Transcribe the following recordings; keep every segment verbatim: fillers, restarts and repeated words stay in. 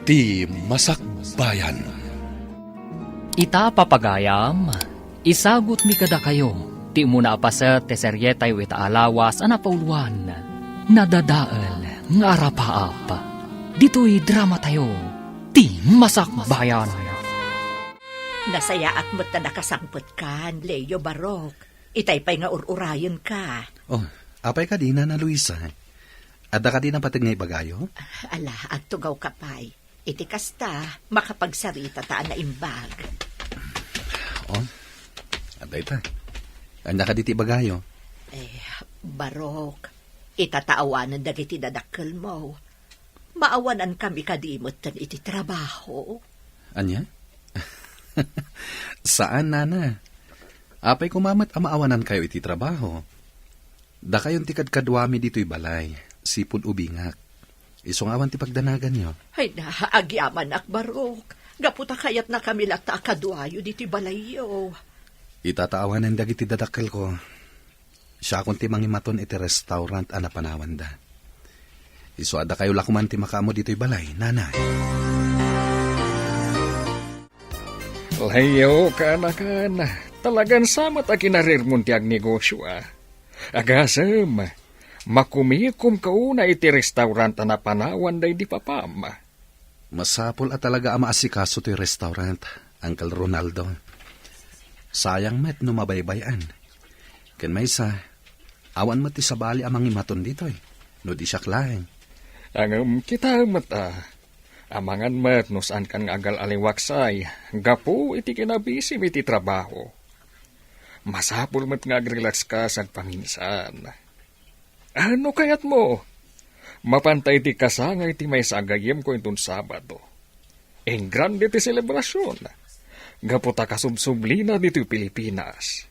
Ti Masakbayan. Ita, papagayam, isagutmi kadakayo ti umuna a paset ti serietayo ita a lawas a napauluan, Nadadael nga Arapaap. Ditoy dramatayo, Ti Masakbayan. Nasayaat met ta nakasangpetkan, Leo, Barok. Itay pay nga ur-urayenka. Oh, apay kadi, Nana Luisa? Adda kadi napateg nga ibagayo? Ala, agtugawka pay. Iti kasta, makapagsaritata a naimbag. Oh, adda ita. Ania kadi ti ibagayo? Eh, Barok, ita ta awanen dagiti dadakkelmo. Maawanankami kadi metten iti trabaho? Ania? Saan, Nana. Apay koma met a maawanankayo iti trabaho? Dakayon ti kadkaduami ditoy balay, sipud ubingak. Isu nga awan ti pagdanaganyo. Ay na, agyamanak, Barok. Gapu ta kayatnakami latta a kaduayo ditoy balayyo. Ita ta awanen dagiti dadakkelko. Siakon ti mangimaton iti restaurant a napanawanda. Isu a dakayo la koman ti makaammo ditoy balay, Nana. Leo, kaanakan, talagan sa met a kinarirmon ti agnegosio, a. Agasem, makumikomka unay iti restaurant a napanawanda idi papam. Masapul a talaga a maasikaso toy restaurant, Uncle Ronaldo. Sayang met no mabaybay-an. Ken maysa, awan met ti sabali a mangimaton ditoy, no di siak laeng. Ngem kitaem met, a, amangan met no saankan nga agal-aliwaksay gapu iti kinabisim iti trabaho. Masapul met nga agrelaxka sagpaminsan. A, no kayatmo, mapanta iti kasangay ti maysa a gayyemko inton Sabado. Engrande ti selebrasion, gapu ta kasubsublina ditoy Pilipinas.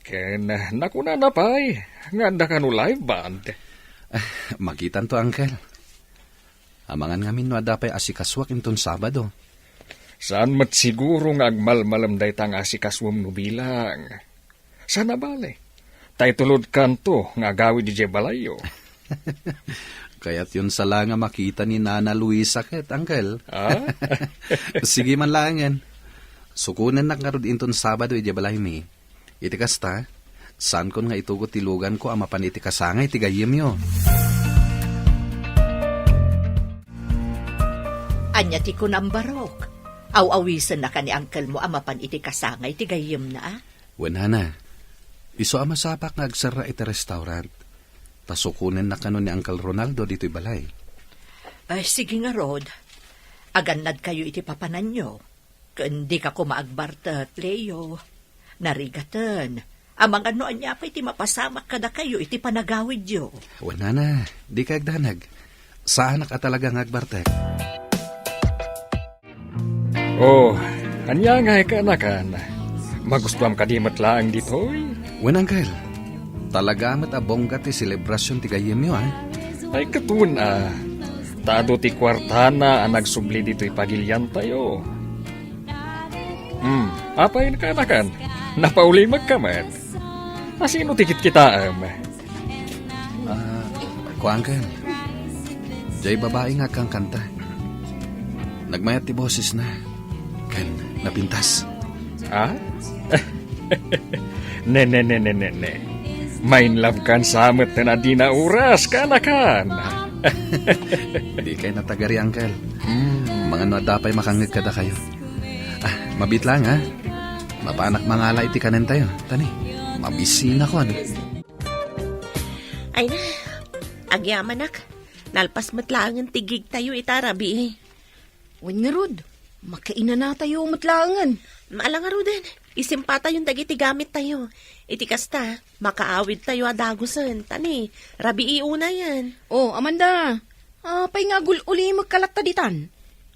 Ken nakunana pay nga adda kano live band. Ah, makitanto, Uncle. Amangan ngamin no adda pay asikasuak inton Sabado. Saan met siguro nga agmalmalem dayta nga asikasuem no bilang. Saan a bale, ta itulodkanto nga agawid idiay balayyo. Kayatyon sa la nga makita ni Nana Luisa ket, Uncle. Ah? Sige man laengen. Sukonennak ngarud inton Sabado idiay balaymi. Iti kasta, saankon nga itugot ti luganko a mapan iti kasangay ti gayyemyo. Ania ti kunam, Barok? Aw-awisennaka ni uncle mo a mapan iti kasangay ti gayyemna, a? Wen, Nana. Isu a masapak nga agserra iti restaurant. Ta sukonennak kano ni Uncle Ronaldo ditoy balay. Ay, sige ngarud. Agannadkayo iti papananyo. Ken dika koma agbartek, Leo. Narigaten. Amangan no ania pay ti mapasamak kadakayo iti panagawidyo. Wen, Nana, dika agdanag. Saanak a talaga nga agbartek. Oh, ania ngay kaanakan? Magustuam kadi met laeng ditoy? Wen, Uncle. Talaga met a bongga ti selebrasion ti gayyemyo, a? Ay, ket wen, a. Ta adu ti kuartana a nagsubli ditoy pagiliantayo. Hmm, apay kaanakan? Napaulimekka met. A, sino ti kitkitaem? Ah, kuankan. Diay babai nga agkankanta. Nagmayat ti bosesna. Ken napintas. Ah? Ne, ne, ne, ne, ne, ne. Mainlove kan sa met ten a dina oras, kaanakan. Dikay natagari, Uncle. Hmm. Amangan no adda pay makangngeg kadakayo. Ah, mabiit laeng, a. Mapanak mangala iti kanentayo. Tani, mabisinakon. Ay na, agyamanak. Nalpas met laengen ti gigtayo ita rabii. Wen ngarud, makainanatayo met laengen. Ala ngaruden, isimpatayon dagiti gamittayo. Iti kasta, makaawidtayo a dagusen. Tani, rabii unayen. Oh, Amanda, apay nga agul-ulimekka latta ditan?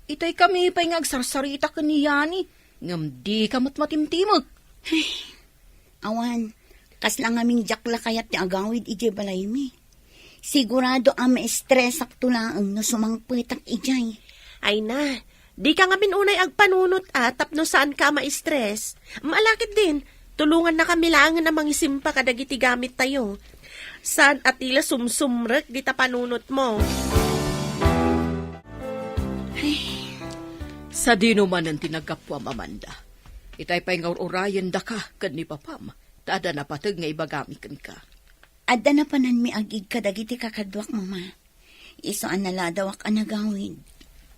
Itay kami pay nga agsarsarita ken ni Yani, ngem dika met matimtimek. Awan, kasla ngamin diak la kayat ti agawid idiay balaymi. Sigurado a maestresakto laeng no sumangpetak idiay. Ay na, dika ngamin unay agpanunot a tapno saanka a maestres. Ala ketdin, tulongannakami laengen a mangisimpa kadagiti gamittayo. Saan a ti la sumsumrek dita panunotmo. Ay, Sadino manen ti naggapuam, Amanda? Itay pay nga ur-urayendaka ken ni papam, ta adda napateg nga ibagami kenka. Adda napananmi agig kadagiti kakaduak, Mama. Isu a naladawak a nagawid.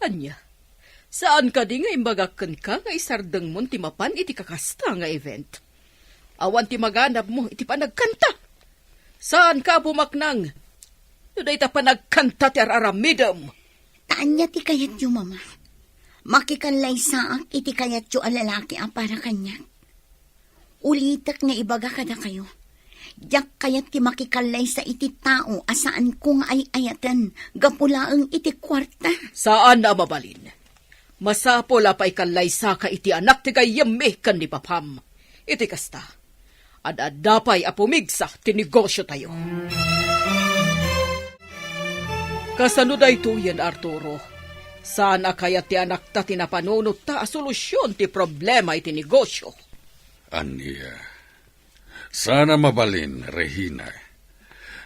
Ania? Saan kadi nga imbagak kenka nga isardengmon ti mapan iti kakasta nga event? Awan ti maganabmo iti panagkanta. Saanka a bumaknang no dayta panagkanta ti ar-aramidem. Ta ania ti kayatyo, Mama? Makikallaysaak iti kayatyo a lalaki a para kaniak? Ulitek nga ibaga kadakayo, diak kayat ti makikallaysa iti tao a saanko nga ay-ayaten gapu laeng iti kuarta. Saan a mabalin. Masapul a paikallaysa ka iti anak ti gayyemmi ken ni papam. Iti kasta, ad-adda pay a pumigsa ti negosyo tayo. Kasano daytoyen, Arturo? Saan a kayat ti anakta ti napanunot ta a solusion ti problema iti negosyo? Ania? Saan a mabalin, Regina.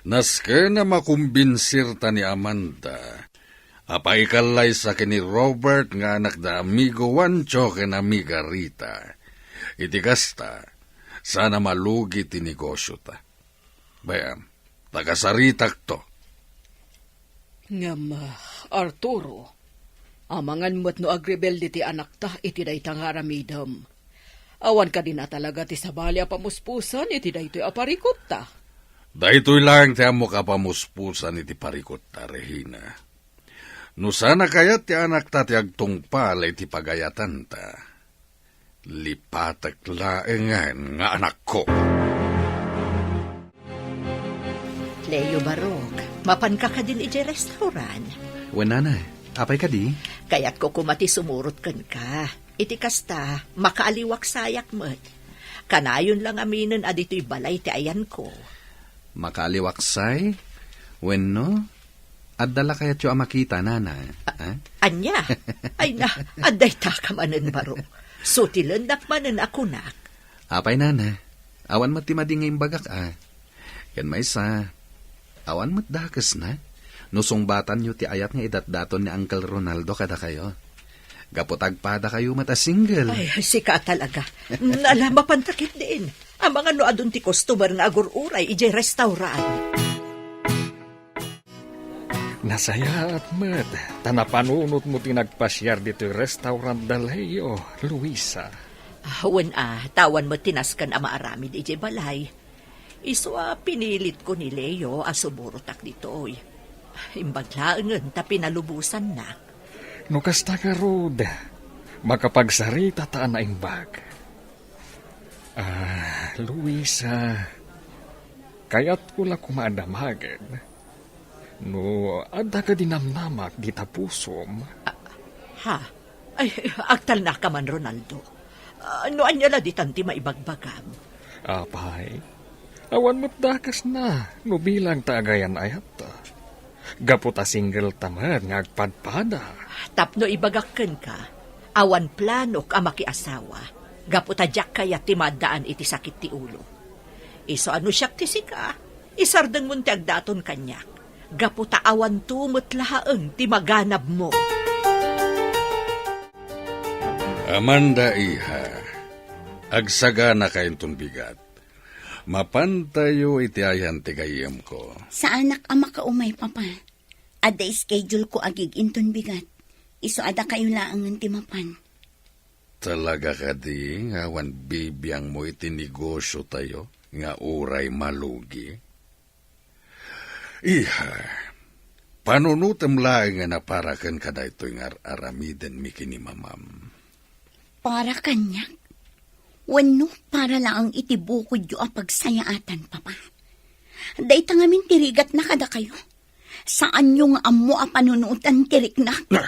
Nasken a makumbinsirta ni Amanda a paikallaysa ken ni Robert nga anak da amigo Juancho ken amiga Rita. Iti kasta, saan a malugi ti negosyota. Bay-am, ta kasaritakto. Ngem, ah, Arturo, amangan met no agrebelde ti anakta iti dayta nga aramidem. Awan kadin a talaga ti sabali a pamuspusan iti daytoy a parikutta? Daytoy laeng ti ammok a pamuspusan iti parikutta, Regina. No saan a kayat ti anakta ti agtungpal iti pagayatanta, lipatek laengen nga anakko. Leo Barok, mapanka kadin idiay restaurant? Wen, nana. Apay kadi? Kayatko koma ti sumurot kenka. Iti kasta, makaaliwaksayak met. Kanayon la ngaminen a ditoy balay ti ayanko. Makaaliwaksay? Wenno, adda la kayatyo a makita, nana? A-, ah? Ania? Ay na, adda ita ka manen, Barok. Sutilennak manen a kunak. Apay, nana, awan met ti madi nga imbagak, a. Ken maysa, awan met dakesna no sungbatanyo ti ayat nga idatdaton ni Uncle Ronaldo kadakayo. Gapu ta agpadakayo met a single. Ay, sika talaga. Nala, mapanta ketdin. Amangan no adun ti customer nga agur-uray idiay restaurant. Nasayaat met ta napanunotmo ti nagpasiar ditoy restaurant da Leo, Luisa. Ah, wen a, ta awan met ti nasken a maaramid idiay balay. Isu a pinilitko ni Leo a sumurotak ditoy. Imbag laengen ta pinalubosannak. No kasta ngarud, makapagsarita ta a naimbag. Ah, Luisa, kayatko la koma a damagen no adda kadi namnamak dita pusom. Ah, ha? Ay, agtalnaka man, Ronaldo. Ah, no ania la ditan ti maibagbagam? Apay, awan met dakesna no bilang ta agayan-ayatta. Gapu ta single ta met nga agpadpada. Tapno ibagak kenka, awan planok a makiasawa. Gapu ta diak kayat ti maaddaan iti sakit ti ulo. Isu a no siak ti sika, isardengmon ti agdaton kaniak. Gapu ta awanto met laeng ti maganabmo. Amanda, iha, agsaganaka inton bigat. Mapantayo iti ayan ti gayyemko. Saanak a makaumay, Papa. Adda schedule ko agig inton bigat. Isu a dakayo laengen ti mapan. Talaga kadi nga awan bibiangmo iti negosyo tayo nga uray malugi? Iha, panunotem laengen a para ken kadaytoy nga ar-aramidenmi ken ni mamam. Para kaniak? Wenno para laeng iti bukodyo a pagsayaatan, Papa? Dayta ngamin ti rigatna kadakayo. Saanyo nga ammo a panunotan ti riknak. Ah!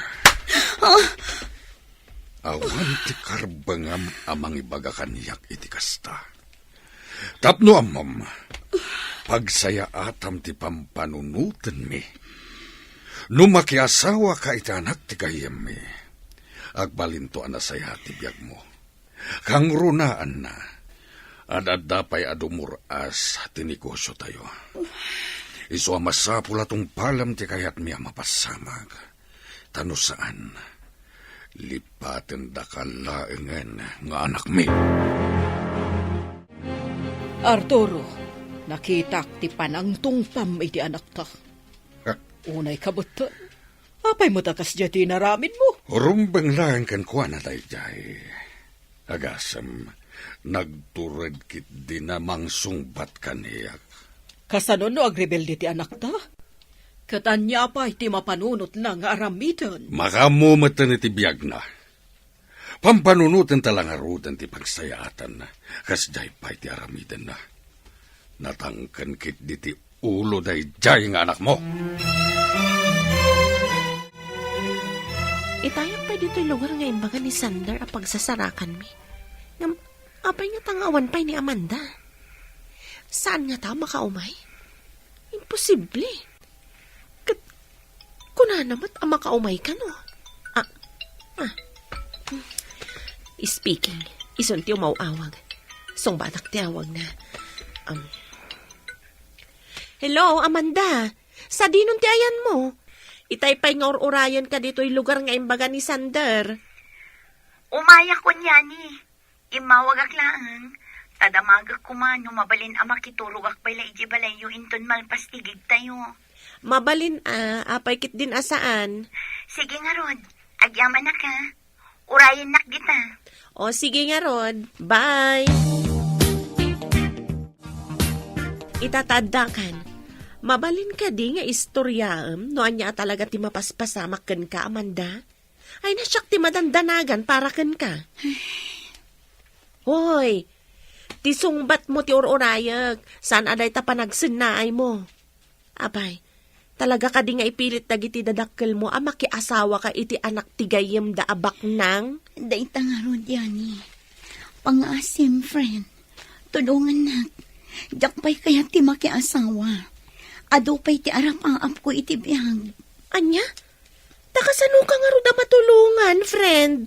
Ah! Awan ti karbengam a mangibaga kaniak iti kasta. Tapno ammom, pagsayaatam ti pampanunotenmi. No makiasawaka iti anak ti gayyemmi, agbalinto a nasayaat ti biagmo. Kangrunaan, ad-adda pay a dumur-as ti negosyo tayo. Isu a masapul a tungpalem ti kayatmi a mapassamag. Ta no saan, Lipatendakan laengen nga anakmi. Arturo, nakitak ti panangtungpam iti anakta. Unay kabutten. Apay met a kasdiay ti inaramidmo? Rumbeng laeng kenkuana daydiay. Agasem, nagtured ketdi a mangsungbat kaniak. Kasano no agrebelde ti anakta? Ket ania pay ti mapanunotna nga aramiden? Makaammo metten iti biagna. Pampanunotenta la ngaruden ti pagsayaatanna, kasdiay pay ti aramidenna. Natangken ketdi ti ulo daydiay nga anakmo. Itayak pay ditoy lugar nga imbaga ni Sander a pagsasarakanmi. Ngem, apay ngata nga awan pay ni Amanda? Saan ngata a makaumay? Imposible. Ket kunana met a makaumay kano. Ah, ah. Speaking, isun ti umaw-awag. Sungbatak ti awagna. Um. Hello, Amanda. Sadinon ti ayanmo? Itay pay nga ur-urayenka ditoy lugar nga imbaga ni Sander. Umayak, kunyani. Immawagak laeng, ta damagek koma no mabalin a makiturogak pay la idiay balayyo inton malpas ti gigtayo. Mabalin a, apay ketdin a saan? Sige ngarud, agyamanak a. Urayennak dita. O, sige ngarud. Bye! Ita ta addakan. Mabalin kadi nga istoriaem no ania a talaga ti mapaspasamak kenka, Amanda? Ay, na siak ti madandanagan para kenka. Hoy, ti sungbatmo ti ur-urayek, saan a dayta panagsennaaymo. Apay, talaga kadi nga ipilit dagiti dadakkelmo a makiasawaka iti anak ti gayyemda a baknang? Dayta ngarud, Yani. Pangngaasim, friend. Tulongannak. Diak pay kayat ti makiasawa. Adu pay ti arapaapko iti biag. Ania? Ta kasanoka ngarud a matulongan, friend?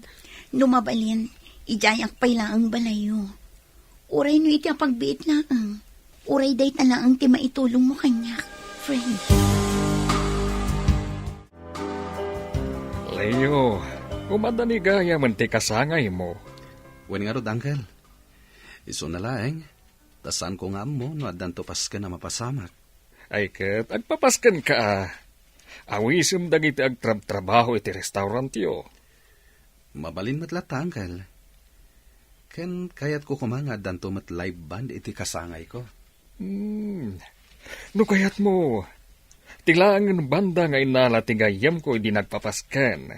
No mabalin, idiayak pay laeng balayyo. Uray no iti a pagbiit laeng, uray dayta laeng ti maitulongmo kaniak, friend. Leo, umadda ni gayamen ti kasangaymo. Wen ngarud, Uncle. Isuna laeng, ta saanko nga ammo no addanto pasken a mapasamak. Ay ket, agpapaskenka a. Awisem dagiti agtrabtrabaho iti restaurantyo. Mabalin met latta, Uncle. Ken kayatko koma nga addanto met live band iti kasangayko. Hmm. No kayatmo, ti laengen banda nga inala ti gayyemko idi nagpapasken.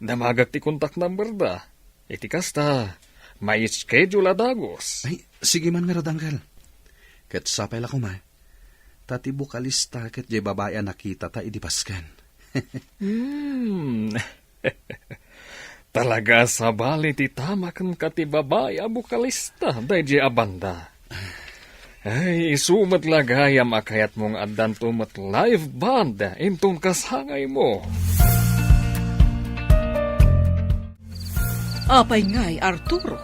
Damagek ti contact number da. Iti kasta, mai-schedule a dagus. Ay, sige man ngarud, Uncle. Ket sapay la koma, ta ti bokalista ket diay babai a nakitata idi pasken. Hmm. Talaga a sabali ti tama kenka ti babai a bokalista daydiay a banda. Ay, isu met la gayam a kayatmo nga addanto met live band inton kasangaymo. Apay ngay, Arturo?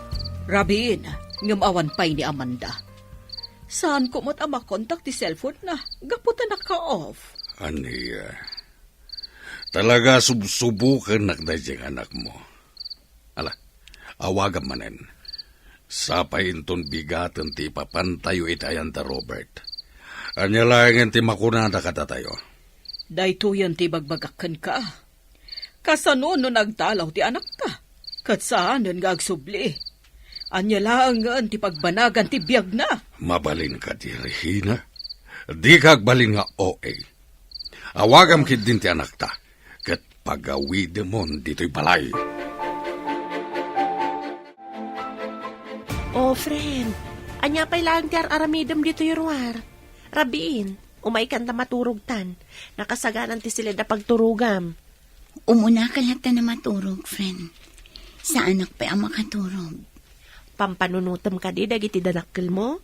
Rabiin, ngem awan pay ni Amanda. Saanko met a makontak ti cellphone na, gapu ta naka-off. Ania? Talaga subsubukennak daydiay nga anakmo. Ala, awagam manen. Sapay inton bigaten ti ipapantayo iti ayan da Robert. Ania laengen ti makunada kadatayo? Daytoyen ti ibagbagak kenka. Kasano no nagdalaw ti anakta? Ket saanen nga agsubli. Ania laengen ti pagbanagan ti biagna? Mabalin kadi, Regina? Dika agbalin nga O A. Awagam ketdin ti anakta, ket pagawidemon ditoy balay. Oh, friend, ania pay laeng ti ar-aramidem ditoy ruar? Rabiin, umaykan ta maturogtan. Nakasaganan ti siled a pagturogam. Umunaka latta a maturog, friend. Saanak pay a makaturog. Pampanunotem kadi dagiti dadakkelmo?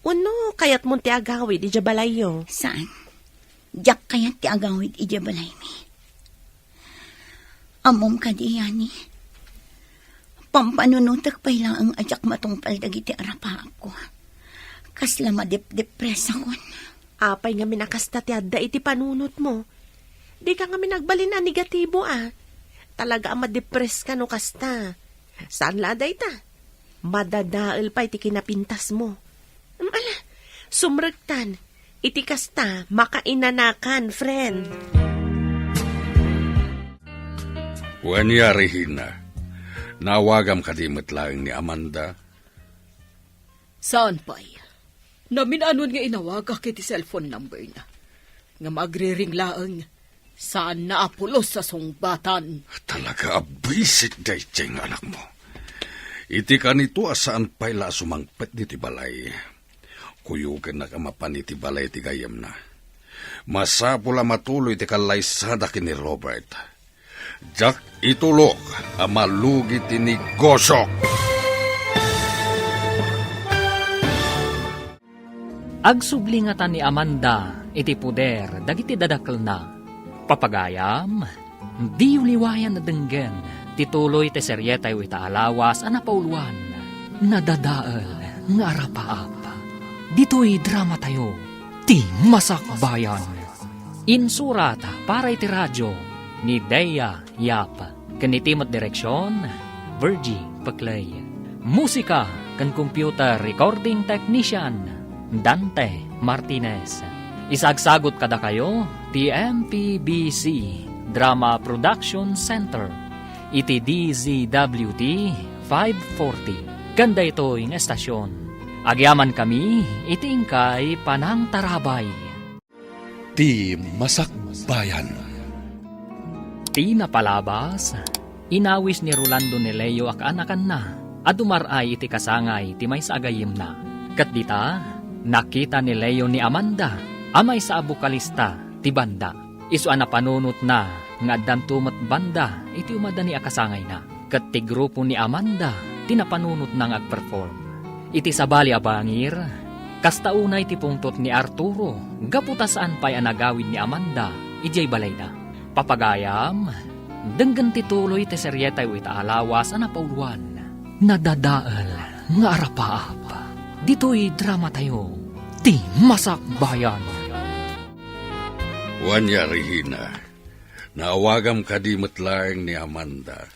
Wenno kayatmon ti agawid idiay balayyo? Saan. Diak kayat ti agawid idiay balaymi. Ammom kadi, Yani? Pampanunotek pay laeng a diak matungpal dagiti arapaapko. Kasla madepdepresakon. Apay ngamin a kasta ti adda iti panunotmo? Dika ngamin agbalin a negatibo a. talaga a madepress ka no kasta. Saan la a dayta? Madadael pay ti kinapintasmo. Em, ala, sumrektan. Iti kasta, makainanakan, friend. Wen, Regina, naawagam kadi met laeng ni Amanda? Saan pay. Namin-anon nga inawagak iti cellphone number na. Ngem agriring laeng, saanna a pulos a sungbatan. Talaga a buisit daydiay nga anakmo. Iti kanito a saan pay la a sumangpet ditoy balay, kuyogennak a mapan iti balay ti gayyemna. Masapul a matuloy ti kallaysada ken ni Robert. Diak itulok a malugi ti negosiok. Agsubli ngata ni Amanda iti poder dagiti dadakelna. Papagayam, diyo liwayan a denggen ti tuloy ti serietayo ita a lawas a napauluan, Nadadael nga Arapaap. Ditoy dramatayo, Ti Masakbayan. Insurat para iti radio ni Dea Yap, ken iti met direksion, Virgie Peclay. Musika ken computer recording technician, Dante Martinez. Isagsagut kadakayo ti M P B C Drama Production Center iti D Z W T five forty. Ken daytoy nga estasion, agyamankami iti inkay panangtarabay. Ti Masakbayan. Ti napalabas, inawis ni Rolando ni Leo a kaanakanna a dumar-ay iti kasangay ti maysa a gayyemna. Ket dita, nakita ni Leo ni Amanda a maysa a bokalista ti banda. Isu a napanunotna nga addanto met banda iti umadani a kasangayna. Ket ti grupo ni Amanda ti napanunotna nga agperform. Iti sabali a bangir, kasta unay ti pungtot ni Arturo gapu ta saan pay a nagawid ni Amanda idiay balayda. Papagayam, denggen ti tuloy ti serietayo ita a lawas a napauluan, Nadadael nga Arapaap. Ditoy dramatayo, Ti Masakbayan. Wen, Regina, naawagam kadi met laeng ni Amanda?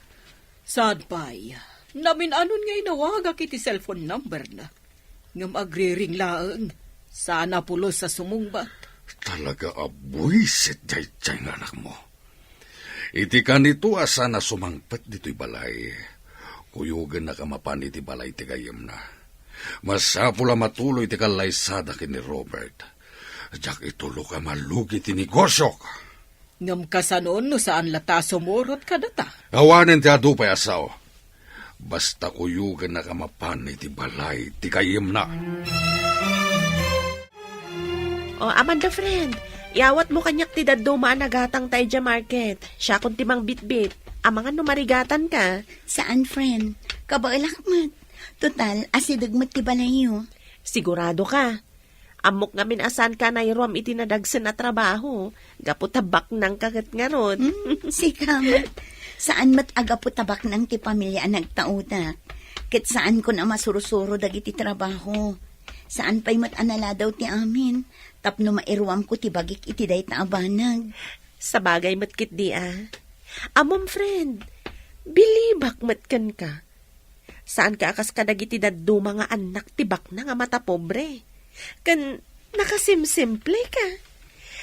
Saan pay. Namin-anon nga inawagak iti cellphone number na. Ngem agriring laeng, saan a pulos a sumungbat. Talaga a buisit daydiay nga anakmo. Iti kanito a saan a sumangpet ditoy balay, kuyogennak a mapan iti balay ti gayyemna. Masapul a matuloy ti kallaysada ken ni Robert. Diak itulok a malugi ti negosiok. Ngem kasano no saan latta a sumurot kadata? Awanen ti adu pay a sao. Basta kuyogennak a mapan iti balay ti gayyemna. O, Amanda, friend, iyawatmo kaniak ti dadduma a nagatangta idiay market. Siakon ti mangbitbit. Amangan no marigatanka. Saan, friend. Kabaelak met. Total, asideg met ti balayyo. Sigurado ka? Ammok ngamin a saanka a nairuam iti nadagsen a trabaho, gapu ta baknangka ket ngarud. Hmm, sika met. Saan met a gapu ta baknang ti pamilia a nagtaudak. Ket saankon a masursuro dagiti trabaho. Saan pay met a naladaw ti amin, tapno mairuamko ti bagik iti dayta a banag. Sabagay met ketdi a. Ammom, friend, bilibak met kenka. Saanka a kas kadagiti dadduma nga annak ti baknang a matapobre. Ken nakasimsimpleka.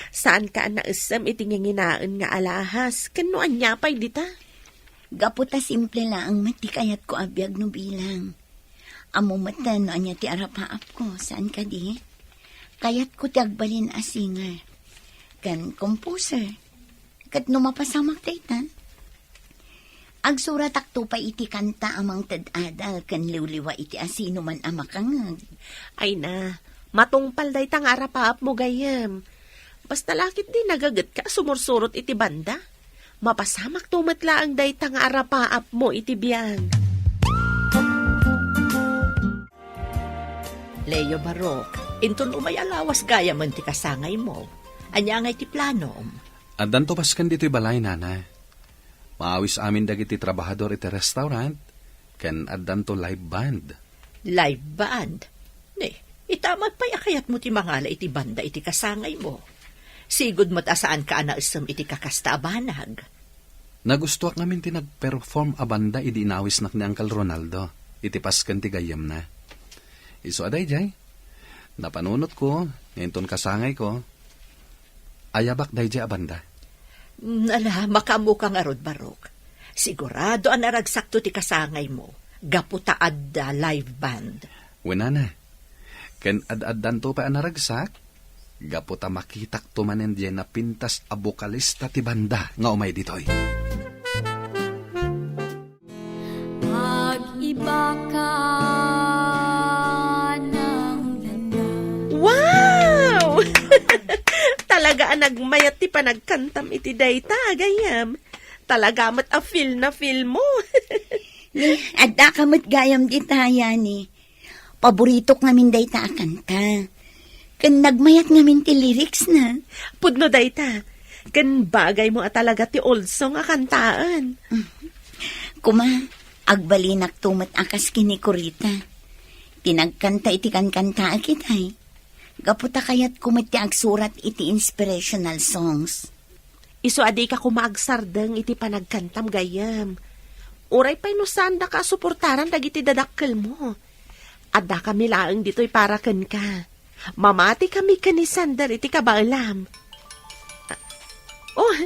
Saanka a naessem iti nginginaen nga alahas ken no ania pay dita. Gapu ta simple laeng met ti kayatko a biag no bilang. Ammom met no ania ti arapaapko, saan kadi? Kayatko ti agbalin a singer ken composer. Ket no mapasamak dayta, agsuratakto pay iti kanta a mangted adal ken liwliwa iti asinoman a makangngeg. Ay na, matungpal dayta nga arapaapmo gayyem. Basta la ketdi nagagetka a sumursurot iti banda. Mapasamakto met laeng dayta nga arapaapmo iti biag. Leo Barok, inton umay a lawas gayamen ti kasangaymo, ania ngay ti planom? Addanto basken ditoy balay, Nana. Maawis amin dagiti trabahador iti restaurant, ken addanto live band. Live band? Ne, ita met pay a kayatmo ti mangala iti banda iti kasangaymo. Sigud met a saanka a naessem iti kakasta a banag. Nagustoak ngamin ti nagperform a banda idi inawisnak ni Uncle Ronaldo iti pasken ti gayyemna. Isu a daydiay, napanunotko nga inton kasangayko, ayabak daydiay a banda. Mm, ala, makaammoka ngarud, Barok. Sigurado a naragsakto ti kasangaymo, gapu ta adda live band. Wen a, ken ad-addanto pay a naragsak, gapu ta makitakto manen diay napintas a bokalista ti banda nga umay ditoy. Pag-iba ka ng landas. Wow! Talaga a nagmayat ti panagkantam iti dayta, gayyem. Talaga met a feel na feel mo. Ni, adda ka met gayam dita, Yani. Paboritok ngamin dayta a kanta. Ken nagmayat ngamin ti lyrics na. Pudno dayta. Ken bagay mo a talaga ti old song a kantaen. Kuma, agbalinakto met a kas ken ni Corita. Ti nagkanta iti kankantaek itay. Gapu ta kayatko met ti agsurat iti inspirational songs. Isu a dika koma agsardeng iti panagkantam, gayyem. Uray pay no saandaka a suportaran dagiti dadakkelmo. Addakami laeng ditoy para kenka. Mamatikami ken ni Sander iti kabaelam. Ah, oh,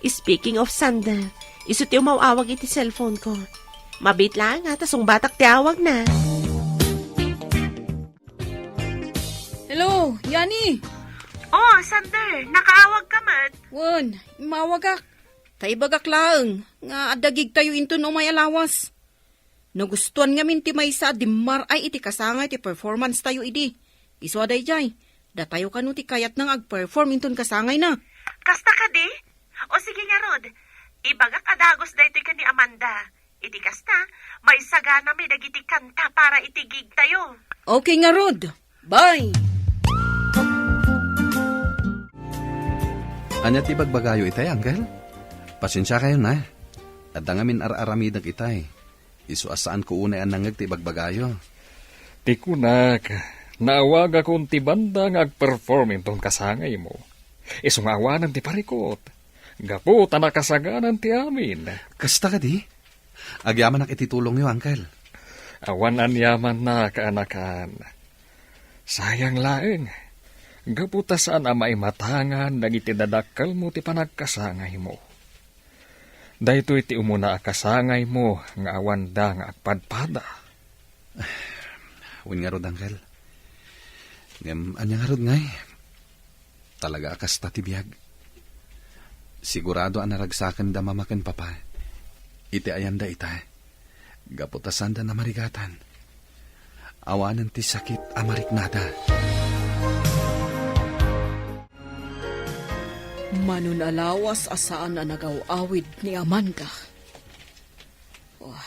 speaking of Sander, isu ti umaw-awag iti cellphone ko. Mabiit laeng, ha, ta sungbatak ti awagna. Hello, Yani! Oh, Sander, nakaawag ka met? Wen, immawagak. Ta ibagak laeng nga adda gigtayo inton umay a lawas. Nagustuan ngamin ti maysa a dimmar-ay iti kasangay ti performance tayo idi. Isu a daydiay, datayo kano ti kayatna nga agperform inton kasangayna. Kasta kadi? O sige ngarud, ibagak a dagus daytoy ken ni Amanda. Iti kasta, maisaganami dagiti kanta para iti gig tayo. Okay ngarud. Bye! Ania ti ibagbagayo itay, Uncle? Pasensiakayon, a. Adda ngamin ar-aramidek itay. Isu a saanko unay a nangngeg ti ibagbagayo. Ti kunak, naawagakon ti banda nga agperform inton kasangaymo. Isu nga awanen ti parikut. Gapu ta nakasaganan ti amin. Kasta kadi? Agyamanak iti tulongyo, Uncle. Awan aniamanna, kaanakan. Sayang laeng, gapu ta saan a maimatangan dagiti dadakkelmo ti panagkasangaymo. Daytoy ti umuna a kasangaymo nga awanda nga agpadpada. Wen ngarud, Uncle. Ngem ania ngarud ngay? Talaga a kasta ti biag. Sigurado a naragsakenda Mama ken Papa iti ayanda ita, gapu ta sanda namarigatan. Awanen ti sakit a mariknada. Manun a lawas a saan a nagaw-awid ni Amanda. Oh.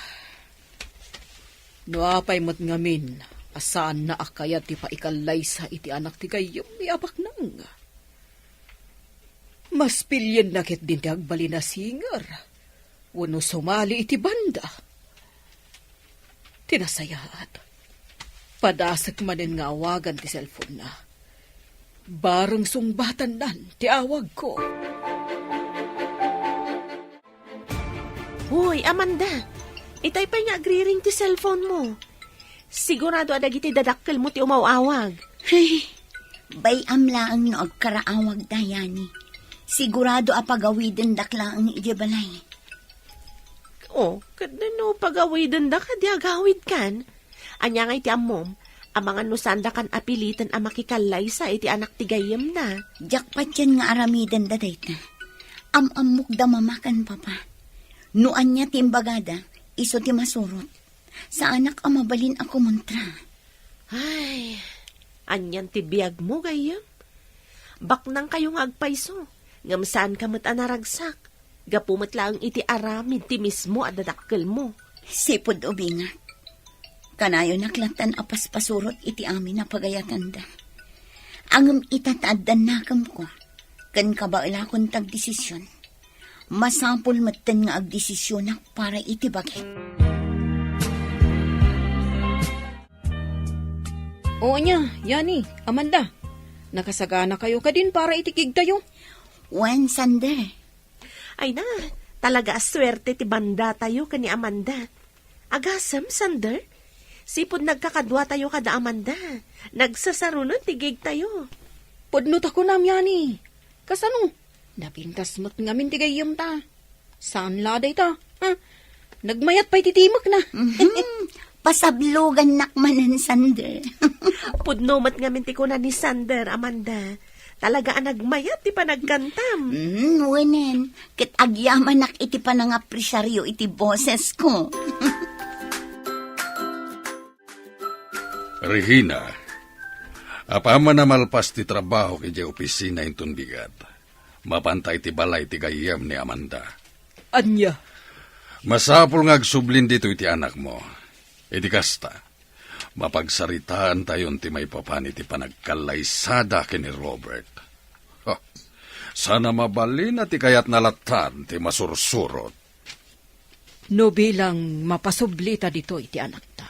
No apay met ngamin a saanna a kayat ti paikallaysa iti anak ti gayyem ni Abaknang. Mas pilienna ketdin ti agbalin a singer wenno sumali iti banda. Ti nasayaat, padasek manen nga awagan ti cellphone-na. Bareng sungbatannan ti awagko. Hoy, Amanda! Itay pay nga agriring ti cellphone-mo. Sigurado a dagiti dadakkelmo ti umaw-awag. Ay, bay-am laeng no agkaraawagda, Yani. Sigurado a pagawidendak laeng idiay balay. Oh, ket no pagawidenda, kadi agawidkan? Ania ngay ti ammom? Amangan no saandakan a piliten a makikallaysa iti anak ti gayyemna. Diak patien nga aramidenda dayta. Am-ammok da Mama ken Papa. No ania ti imbagada, isu ti masurot. Saanak a mabalin a kumontra. Ay, anian ti biagmo, gayyem? Baknangkayo nga agpayso, ngem saanka met a naragsak. Gapu met laeng iti aramid ti mismo a dadakkelmo. Sipud ubingak, kanayonak lattan a paspasurot iti amin a pagayatanda. Ngem ita ta addan nakemko, ken kabaelakon ti agdesision. Masapul metten nga agdesisionak para iti bagik. O ania, Yani, Amanda, nakasaganakayo kadin para iti gigtayo? Wen, Sander. Ay na, Talaga a suerte ti bandatayo ken ni Amanda. Agasem, Sander? Sipud nagkakaduatayo kada Amanda, nagsasarunen ti gigtayo. Pudno ta kunam, Yani. Kasano? Napintas met ngamin ti gayyemta. Saan la dayta? Ha? Nagmayat pay ti timekna. Mhm. Pasablogannak manen, Sander. Pudno met ngamin ti kuna ni Sander, Amanda. Talaga a nagmayat ti panagkantam. Mhm, wenen. Ket agyamanak iti panangapresiaryo iti bosesko. Regina, apaman a malpas ti trabahok idiay opisina inton bigat, mapanta iti balay ti gayyem ni Amanda. Ania? Masapul nga agsublin ditoy ti anakmo. Iti kasta, mapagsaritaantayon ti maipapan iti panagkallaysada ken ni Robert. Ha, saan a mabalin a ti kayatna latta ti masursurot. No bilang mapasublita ditoy ti anakta,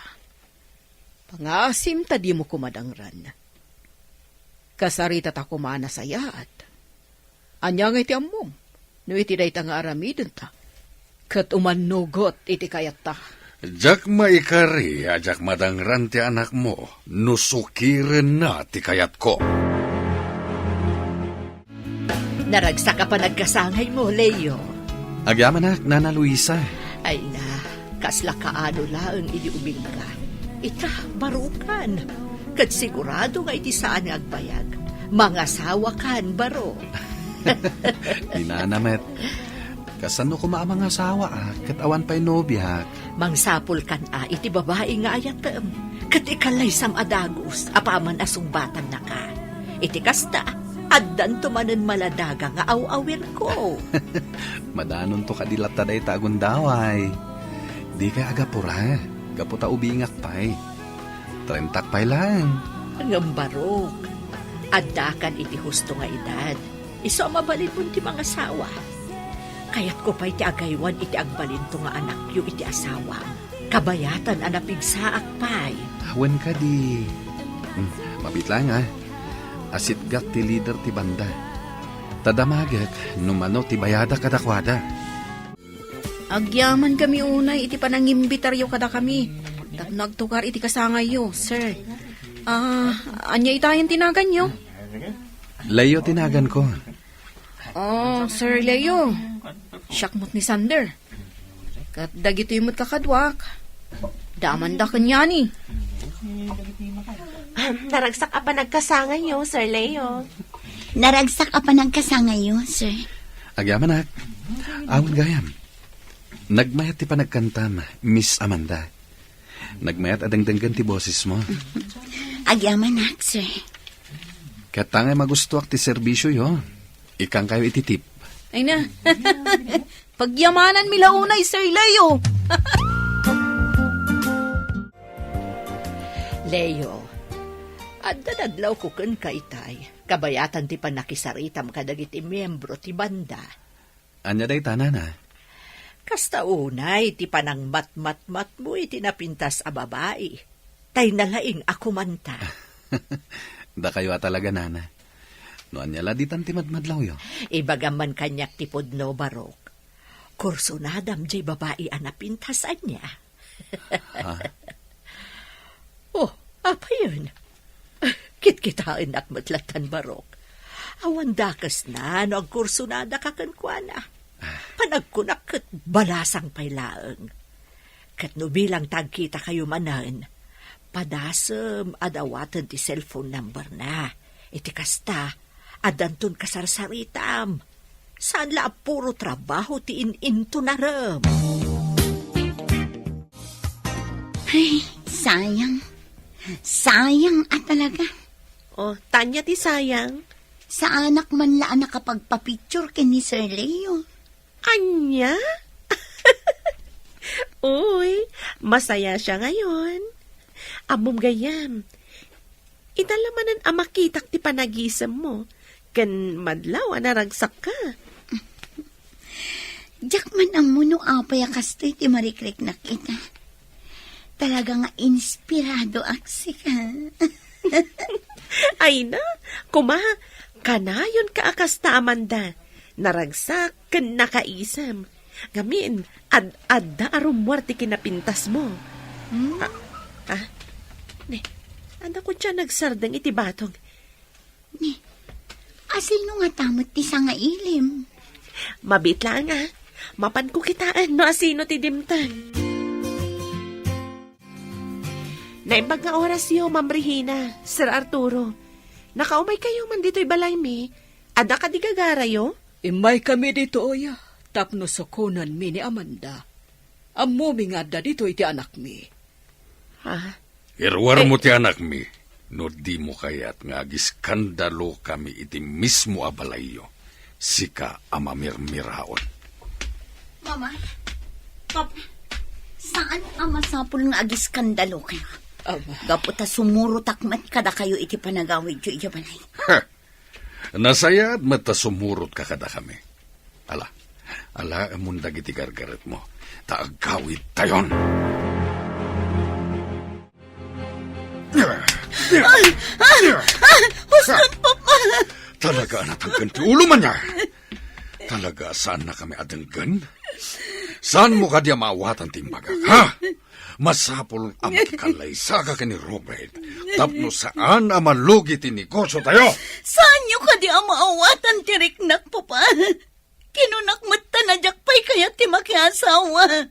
pangaasim ta dimo koma dangran. Kasaritata koma a nasayaat. Ania ngay ti ammom no iti dayta nga aramidenta ket umannugot iti kayatta? Diak maikari a diak madangran ti anakmo no sukirenna ti kayatko. Naragsak a panagkasangaymo, Leo. Agyamanak, Nana Luisa. Ay na, kasla kaano laeng idi ubingka. Ita, barukan. Ket sigurado nga iti saan nga agbayag, mangasawakan, barok. Ni Nana met. Kasano koma a mangasawa, a, ket awan pay nobiak? Mangsapulkan a iti babai nga ayatem, ket ikallaysam a dagus apaman a sungbatannaka. Iti kasta, addanto manen maladaga nga aw-awirko. Madanonto kadi latta dayta a gundaway. Dikay agapura, gapu ta ubingak pay. Trentak pay laeng. Ngem barok, addakan iti husto nga edad. Isu a mabalinmon ti mangasawa. Kayatko pay ti agaywan iti agbalinto nga anakyo iti asawam. Kabayatan a napigsaak pay. Wen kadi. Hmm, mabiit laeng, a. Asitgak ti lider ti banda. Ta damagek no mano ti bayadak kadakuada. Agyamankami unay iti panangimbitaryo kadakami tapno agtukar iti kasangayyo, sir. Ah, ania itayen ti naganyo? Leo ti naganko. Oh, Sir Leo. Siak met ni Sander. Ket dagitoy met kakaduak. Damanda ken Yani. Ahem, naragsak a panagkasangayyo, Sir Leo. Naragsak a panagkasangayyo, sir. Agyamanak. Awan gayam. Nagmayat ti panagkantam, Miss Amanda. Nagmayat a dengdenggen ti bosesmo. Agyamanak, sir. Ket ta ngay magustuak ti serbisioyo, ikkankayo iti tip. Ay na. Pagyamananmi la unay, Sir Leo. Leo, adda nadlawko kenka itay, kabayatan ti pannakisaritam kadagiti miembro ti banda. Ania dayta, nana? Kasta unay ti panangmatmatmatmo iti napintas a babai. Tay nalaing a kumanta. Dakayo a talaga, nana. No ania la ditan ti madmadlawyo? Ibagam man kaniak ti pudno, Barok. Kursunadam jay babai a napintas, ania? Ha? Oh, apayen? Kitkitaennak met lattan, Barok. Awan dakesna no agkursunadaka kenkuana. Panagkunak ket balasang pay laeng. Ket no bilang ta agkitakayo manen, padasem a dawaten ti cellphone number na. Iti kasta, addanton kasarsaritam. Saan la a puro trabaho ti in-intonarem. Ay, sayang. Sayang a talaga. Oh, ania ti sayang? Saanak man la a nakapagpapicture ken ni Sir Leo. Ania? Uy, masaya siya ngayon. Ammom gayam, ita la manen a makitak ti panagisemmo, ken madlaw a naragsakka. Diak man ammo no apay a kastoy ti marikriknak ita. Talaga nga inspiradoak sika. Ay na, kuma, kanayonka a kasta, Amanda. Naragsak ken nakaisem. Ngamin, ad-adda a rummuar ti kinapintasmo. Hmm? Ah, ah. Ne, adda kua ti nagsardeng iti batong. Ni, asino ngata met ti sangailim? Mabiit laeng, a. Mapanko kitaen no asino ti dimteng. Naimbag nga orasyo, Ma'am Regina, Sir Arturo. Nakaumaykayo man ditoy balaymi. Adda kadi gagarayo? Immaykami ditoy tapno sukonenmi ni Amanda. Ammomi nga adda ditoy ti anakmi. Ha? Iruarmo ti anakmi, no dimo kayat nga agiskandalokami iti mismo a balayyo. Sika a mamirmiraon. Mama, Papa, saan a masapul nga agiskandalokayo? Ama. Gapu ta sumurotak met kadakayo iti panagawidyo idiay balay. Ha! Nasayaat met ta sumurotka kadakami. Ala, alaemon dagiti gargaretmo, ta agawidtayon. Ay! Ay! Ay! Ay! Huston, Papa! Talaga a natangken ti ulo, Manya? Talaga a saannakami a denggen? Saanmo kadi a maawatan ti imbagak, ha? Masapul a makikallaysaka ken ni Robert tapno saan a malugi ti negosyotayo. Saanyo kadi a maawatan ti riknak, Papa? Kinunak met ta a diak pay kayat ti makiasawa.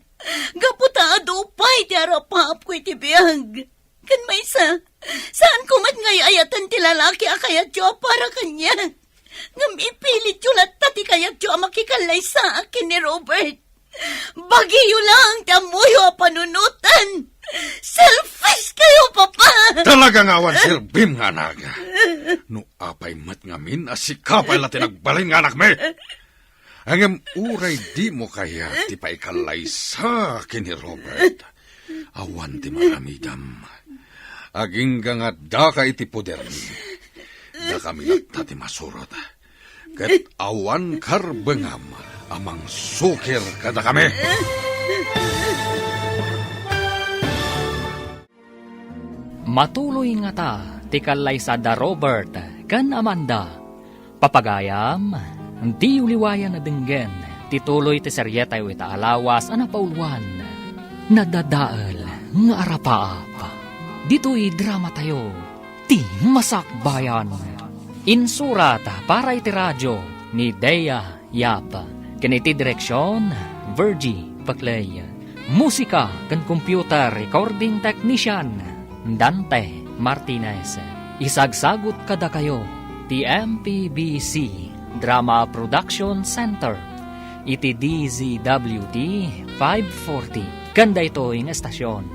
Gapu ta adu pay ti arapaapko iti biag. Ken maysa, saanko met nga ay-ayatan ti lalaki a kayatyo a para kaniak. Ngem ipilityo latta ti kayatyo a makikallaysaak ken ni Robert. Bagiyo laeng ti ammoyo a panunoten. Selfish kayo, Papa! Talaga nga awan serbim nga anak. No apay met ngamin a sika pay la ti nagbalin nga anakmi. Ngem uray dimo kayat ti paikallaysa ken ni Robert, awan ti maaramidam. Agingga nga addaka iti podermi. Dakami latta ti masurot. Ket awan karbengam a mangsukir kadakami. Matuloy ngata ti kallaysa da Robert ken Amanda. Papagayam, diyo liwayan a denggen ti tuloy ti serietayo ita a lawas a napauluan, Nadadael nga Arapaap. Ditoy dramatayo, Ti Masakbayan. Insurat para iti radio ni Dea Yap, ken iti direksion, Virgie Paclay. Musika ken computer recording technician, Dante Martinez. Isagsagut kadakayo ti M P B C Drama Production Center iti D Z W T five forty ken daytoy nga estasion.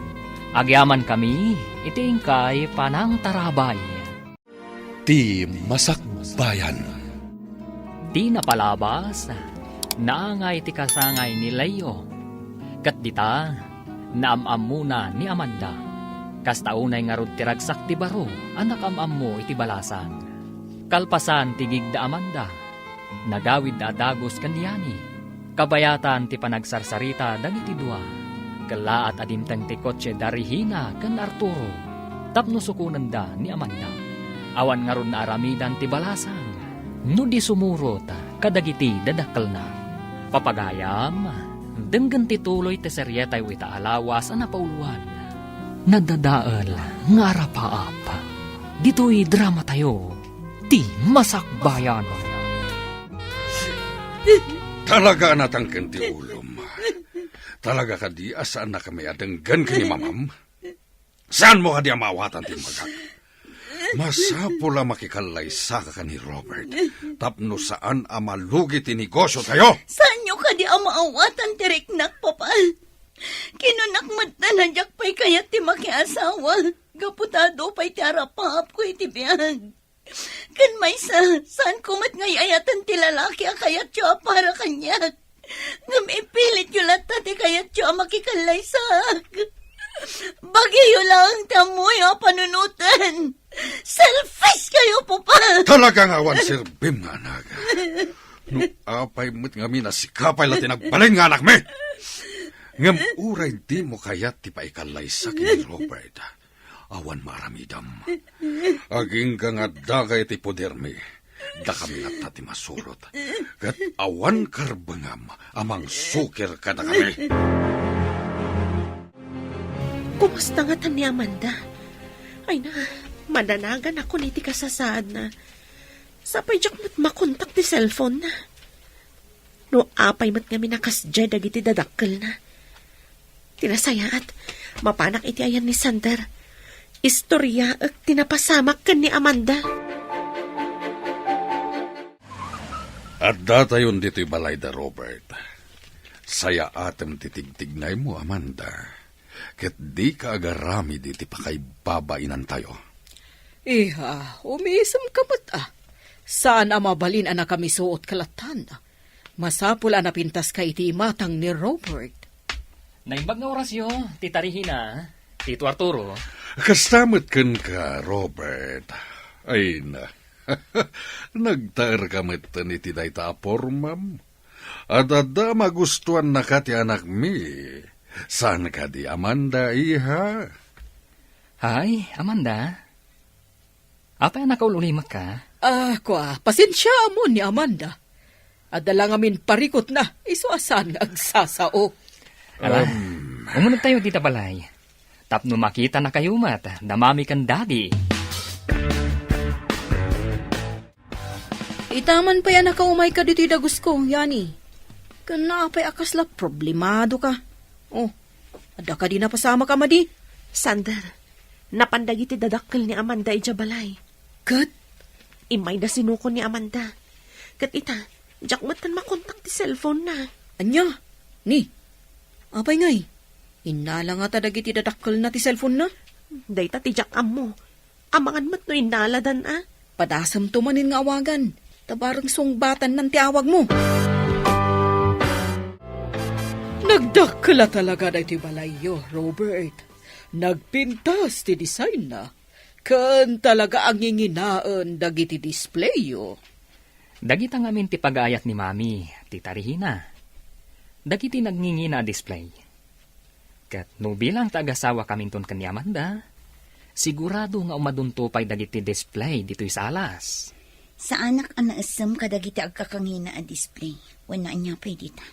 Agyamankami iti inkay panangtarabay. Ti Masakbayan. Ti napalabas, naangay ti kasangay ni Leo. Ket dita, naam-ammona ni Amanda. Kasta unay ngarud ti ragsak ti baro a nakaam-ammo iti balasang. Kalpasan ti gig da Amanda, nagawidda a dagus ken ni Yani. Kabayatan ti panagsarsarita dagiti dua. Kellaat a dimteng ti kotse da Regina ken Arturo tapno sukonenda ni Amanda. Awan ngarud naaramidan ti balasang no di sumurot kadagiti dadakkelna. Papagayam, denggen ti tuloy ti serietayo ita a lawas a napauluan, Nadadael nga Arapaap. Ditoy dramatayo, Ti Masakbayan. Talaga a natangken ti ulom. Talaga kadi a saannakami a denggen ken ni Mamam? Saanmo kadi a maawatan ti imbagak? Masapul a makikallaysaka ken ni Robert tapno saan a malugi ti negosyotayo. Saanyo kadi a maawatan ti riknak, Papa? Kinunak met a diak pay kayat ti makiasawa gapu ta adu pay ti arapaapko iti biag. Ken maysa, saanko met nga ay-ayatan ti lalaki a kayatyo a para kaniak. Ngem ipilityo latta ti kayatyo a makikallaysaak. Bagiyo laeng ti ammoyo a panunoten. Selfish kayo, Papa! Talaga nga awan serbim nga anak. No apay met ngamin a sika pay la ti nagbalin nga anakmi. Ngem uray dimo kayat ti paikallaysa ken ni Robert, awan maaramidam. Agingga nga addaka iti podermi, Dakami latta ti masurot, ket awan karbengam a mangsukir kadakami. Kumusta ngata ni Amanda? Ay na, madanagan ako ni ti kasasaadna. Sapay diak met makontak ti cellphone na. No apay met ngamin a kasdiay dagiti dadakkelna. Ti nasayaat, mapanak iti ayan ni Sander. Istoriaek ti napasamak ken ni Amanda. Addatayon ditoy balay da Robert. Sayaatem ti tigtignaymo, Amanda. Ket dika agaramid iti pakaibabainantayo. Iha, umisemka met a. Saan a mabalin a nakamisuot ka lattan. Masapul a napintaska iti imatang ni Robert. Naimbag nga orasyo, ti tarihina, Tito Arturo. Kasta met kenka, Robert. Ay na. Nagtaerka metten iti dayta a pormam. Adda a magustuannaka ti anakmi. Saan kadi, Amanda, iha? Hay, Amanda. Apay a nakaul-ulimekka? Ah, kua, pasensiaam ni Amanda. Adda la ngamin parikutna, isu a saan nga agsasao. Ala, Um. Umunegtayo dita balay. Tapno makitanakayo met da Mami ken Daddy. Ita man pay a nakaumayka ditoy dagusko, Yani. Ken apay a kasla problemadoka? Oh, adda kadi napasamak a madi? Sander, napan dagiti dadakkel ni Amanda idiay balay. Ket? Immayda sinuko ni Amanda. Ket ita, diak met makontak ti cellphone na. Ania? Ni? Apay ngay? Innala ngata dagiti dadakkelna ti cellphone na? Dayta ti diak ammo. Amangan met no innaladan a. Padasemto manen nga awagan. Ta bareng sungbatannan ti awagmo. Nagdakkel a talaga daytoy balayyo, Robert. Nagpintas ti designna, ken talaga a nginginaen dagiti displayyo. Dagita ngamin ti pagaayat ni Mami, ti tarihina. Dagiti nagngingina a display. Ket no bilang ta agasawakaminton ken ni Amanda, sigurado nga umadunto pay dagiti display ditoy salas. Saanak a naessem kadagiti agkakangina a display. Wenno ania pay dita?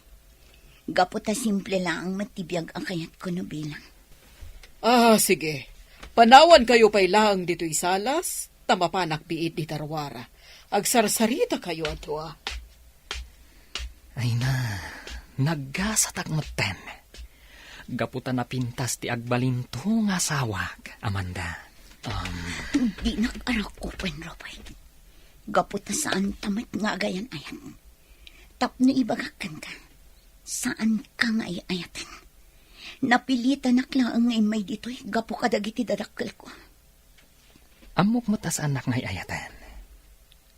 Gapu ta simple laeng met ti biag a kayatko no bilang. Ah, sige. Panawankayo pay laeng ditoy salas, ta mapanak biit dita ruara. Agsarsaritakayo a dua. Ay na, naggasatak metten. Gapu ta napintas ti agbalinto nga asawak, Amanda. Um, Dinak arakupen, Robert. Gapu ta saan ta met nga agayan-ayat. Tapno ibagak kenka, saanka nga ay-ayaten. Napilitanak laeng nga immay ditoy gapu kadagiti dadakkelko. Ammok met a saannak nga ay-ayaten.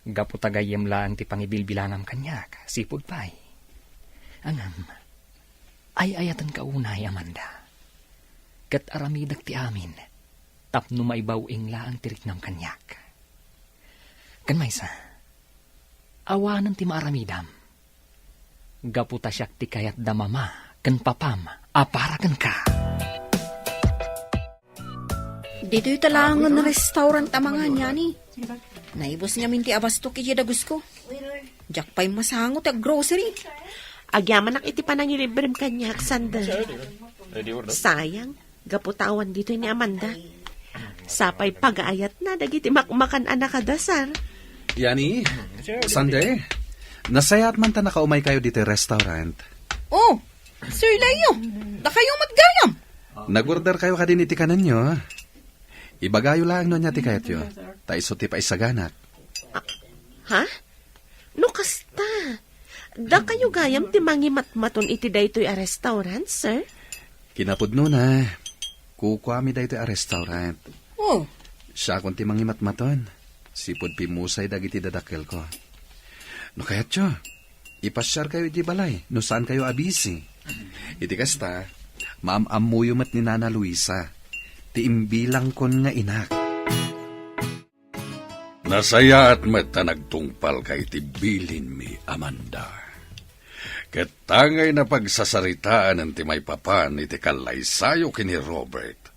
Gapu ta gayyem laeng ti pangibilbilangam kaniak, sipud pay. Ngem, ay-ayatenka unay, Amanda. Ket aramidek ti amin, tapno maibaw-ing laeng ti riknam kaniak. Ken maysa, awanen ti maaramidam. Gapu ta siak ti kayat da mama ken papam a para kenka. Ditoy ta laengen restaurant a mangan, Yani. Naibus ngamin ti abastok iti dagusko. Diak pay masango ti aggrocery. Agyamanak iti panangilibrem kaniak, Sander. Sayang, gapu ta awan ditoy ni Amanda. Sapay pagaayatna dagiti makmakan a nakadasar. Yani, Sander, nasayaat man ta nakaumaykayo ditoy restaurant. Oh, Sir Leo, dakayo met gayam. Nag-orderkayo kadin iti kanenyo. Ibagayo laeng no ania ti kayatyo, ta isu ti paisaganak. Ha? No kasta, dakayo gayam ti mangimatmaton iti daytoy a restaurant, sir? Kinapudnona, kukuami daytoy a restaurant. Oh. Siakon ti mangimatmaton. Sipud pimusay dagiti dadakkelko. No kayatyo, ipasiarkayo iti balay no saankayo a busy. Iti kasta, maam-ammoyo met ni Nana Luisa, ti imbilangkon nga inak. Nasayaat met ta nagtungpalka iti bilinmi, Amanda. Ket tangay napagsasaritaanen ti maipapan iti kallaysayo ken ni Robert.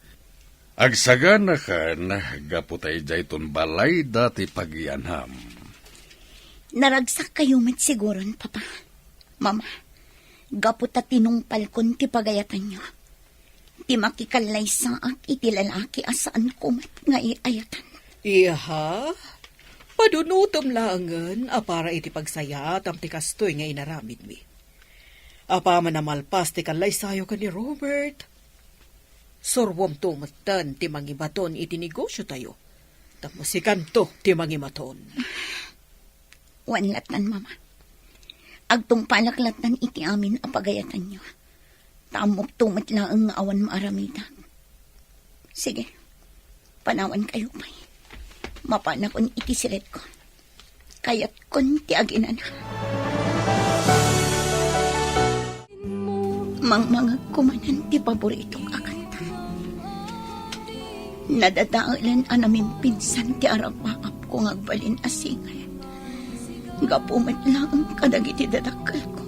Agsaganakan gapu ta idiayton balayda ti pagiyanam. Naragsakkayo met siguron, Papa. Mama, gapu ta tinungpalkon ti pagayatanyo, ti makikallaysaak iti lalaki a saanko met nga iayatan. Iha, padunutem laengen a para iti pagsayaatam ti kastoy nga inaramidmi. Apaman a malpas ti kallaysayo ken ni Robert, suroamto metten ti mangibaton iti negosiotayo, tapno sikanto ti mangimaton. Wen lattan, Mama. Agtungpalak lattan iti amin a pagayatanyo. Ta ammokto met laeng nga awan maaramidak. Sige, panawankayo pay. Mapanakon iti siledko. Kayatkon ti aginana. Mangmangegko manen ti paboritok a kanta. Nadadaelen a namimpinsan ti arapaapko nga agbalin a singer. Gapu met laeng kadagiti dadakkelko.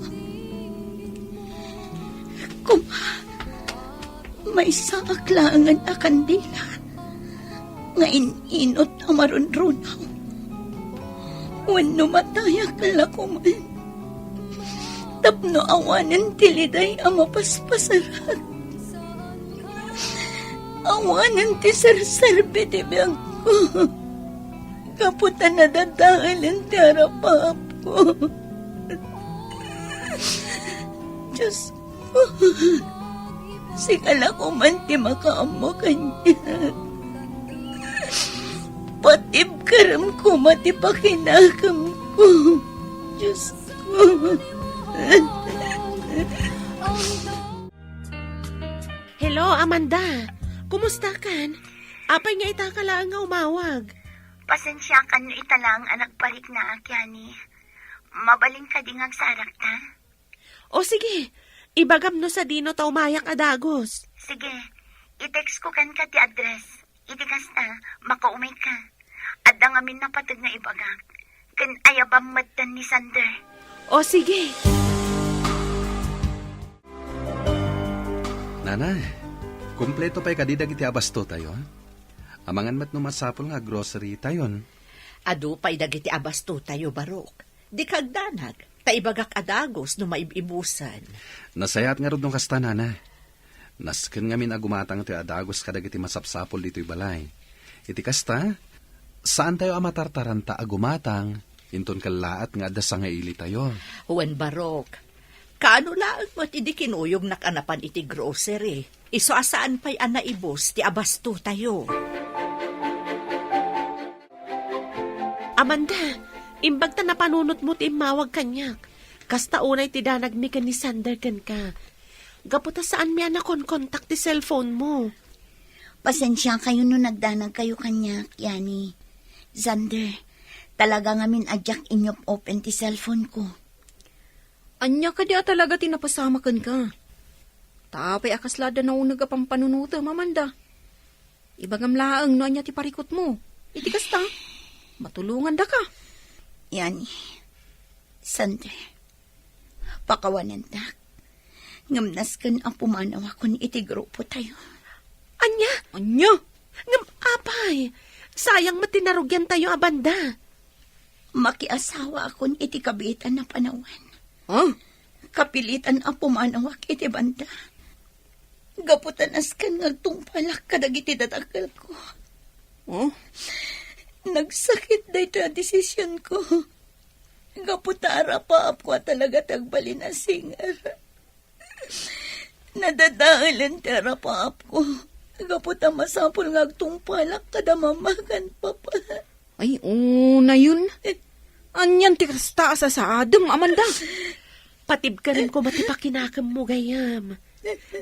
Koma, maysaak laengen a kandila nga in-inut a marunrunaw. Wenno matayak la koman tapno awanen ti liday a mapaspasarak. Awanen ti serserbi ti biagko. Gapu ta nadadaelen ti arapaapko. Diosko, sika la koman ti makaammo kaniak. Patibkerem koma ti pakinakemko, Diosko. Hello, Amanda. Kumusta kan? Apay nga ita ka laeng nga umawag? Pasensiakan no ita laeng a nagpariknaak, Yani. Mabalin kadi nga agsarakta? O sige, ibagam no sadino ta umayak a dagus. Sige, i-text ko kenka ti address. Iti kasta, makaumay ka. Adda ngamin napateg nga ibagak. Ken ayabam metten ni Sander. O sige. Nanay, kompleto pay kadi dagiti abastotayo, a? Amangan met no masapul nga aggrocery tayon. Adu pay dagiti abastotayo, Barok. Dika agdanag, ta ibagak a dagus no maib-ibusen. Nasayaat ngarud no kasta, Nana. Nasken ngamin a gumatang ti adagus kadagiti masapsapul ditoy balay. Iti kasta, saantayo a matartaranta a gumatang, inton kellaat nga adda sangailitayo. Wen, Barok, kaano laeng met idi kinuyognak a napan iti grocery, isu a saan pay a naibus ti abastotayo? Amanda, imbag ta napanunotmo ti immawag kaniak. Kasta unay ti danagmi ken ni Sander kenka. Gapu ta saanmi a nakonkontak ti cellphone mo. Pasensiakayo no nagdanagkayo kaniak, Yani. Sander, talaga ngamin a diak inyop-open ti cellphone ko. Ania kadi a talaga ti napasamak kenka? Ta apay a kasla adda nauneg a pampanunotem, Amanda? Ibagam laeng no ania ti parikutmo. Iti kasta, matulongandaka. Yani, Sander, pakawanendak. Ngem nasken a pumanawakon iti grupotayo. Ania? Ania? Ngem apay, sayang met ti narugiantayo a banda. Makiasawaakon iti kabiitan a panawen. Ha? Kapilitan a pumanawak iti banda. Gapu ta nasken nga agtungpalak kadagiti dadakkelko. Oh? Nagsakit daytoy a desisionko. Gapu ta arapaapko a talaga ti agbalin a singer. Nadadaelen ti arapaapko. Gapu ta masapul nga agtungpalak kada mama ken papa. Ay, unayon. Anian ti kasta a sasaadem, Amanda? Patibkerem koma ti pakinakemmo, gayyem.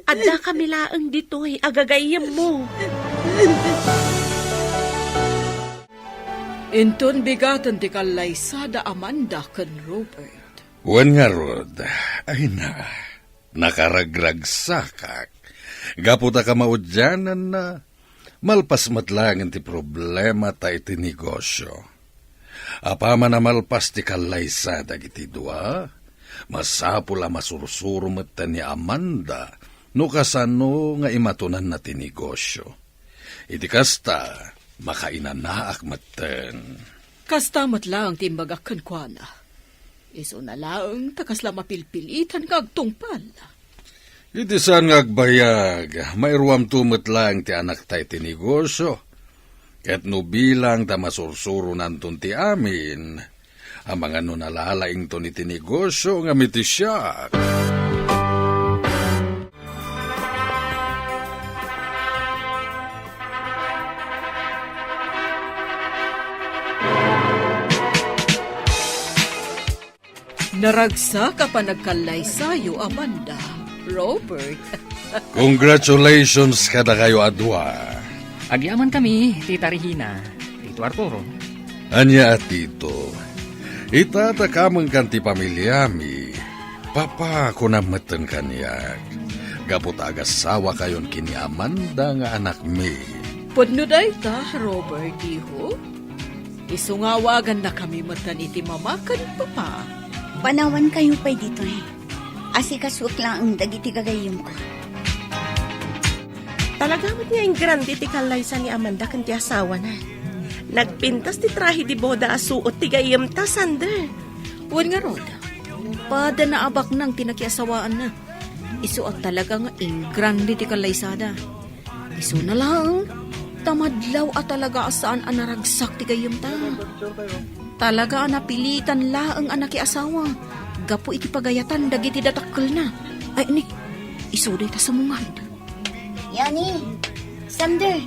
Addakami laeng ditoy a gagayyemmo. Inton bigaten ti kallaysa da Amanda ken Robert. Wen ngarud, ay na, nakaragragsakak. Gapu ta kamaudiananna, malpas met laengen ti problemata iti negosio. Apaman a malpas ti kallaysa dagiti dua, masapul a masursuro metten ni Amanda no kasano nga imatonanna ti negosio. Iti kasta, makainanaak metten. Kasta met laeng ti imbagak kenkuana. Isuna laeng ta kasla mapilpilitan nga agtungpal. Iti saan nga agbayag, mairuamto met laeng ti anakta iti negosio. Ket no bilang ta masursuronanton ti amin, amangan no nalalaington iti negosio ngem iti siak. Naragsak a panagkallaysayo, Amanda, Robert. Congratulations kadakayo a dua. Agyamankami, Tita Regina, Tito Arturo. Ania a Tito, ita ta kamengkan ti pamiliami, Papa, kunam metten kaniak, gapu ta agasawakayon ken ni Amanda nga anakmi. Pudno dayta, Robert, iho? Isu nga awagannakami metten iti mama ken papa. Panawankayo pay ditoy. Asikasuek laeng dagiti gagayyemko. Talaga met nga ingrande ti kallaysa ni Amanda ken ti asawana. Nagpintas ti trahe de boda a suot ti gayyemta, Sander. Wen ngarud, pada naabaknang ti nakiasawaanna. Isu a talaga nga ingrande ti kallaysada. Isuna laeng, ta madlaw a talaga a saan a naragsak ti gayyemta. Talaga a napilitan laeng a nakiasawa gapu iti pagayatan dagiti dadakkelna. Ay, ni, isu dayta sumungad. Yani, Sander,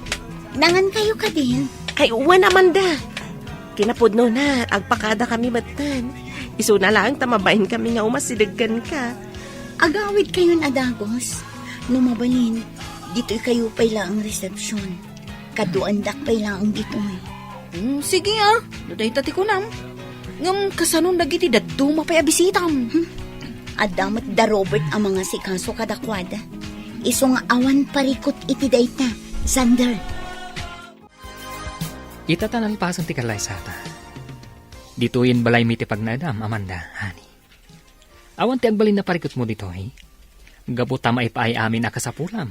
nangankayo kadin? Ay, wen, Amanda. Kinapudnona, agpakadakami metten. Isuna laeng ta mabain kami nga umasideg kenka. Agawidkayon a dagus. No mabalin, ditoykayo pay laeng resepsion. Kaduaendak pay laeng ditoy. Hmm, sige, a. No dayta ti kunam. Ngem kasanon dagiti dadduma pay a bisitam? Hmm. Adda met da Robert a mangasikaso kadakuada. Isu nga awan parikut iti dayta, Sander. Ita ta nalpasen ti kallaysata. Ditoyen balaymi ti pagnaedam, Amanda, honey. Awan ti agbalin a parikutmo ditoy. Gapu ta maipaay amin a kasapulam.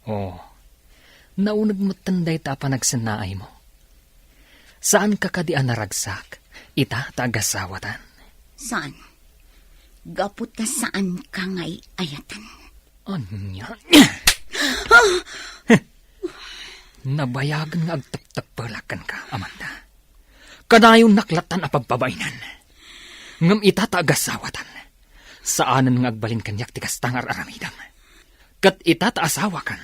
Oh. Nauneg metten dayta a panagsennaaymo. Saanka kadi a naragsak ita ta agasawatan? Saan? Gapu ta saanka nga ay-ayatan. Ania? Nabayagen nga agteptepelak kenka, Amanda. Kanayon naklatan a pagpabainan. Ngem ita ta agasawatan, saanen nga agbalin kaniak ti kasta nga ar-aramidem. Ket ita ta asawakan,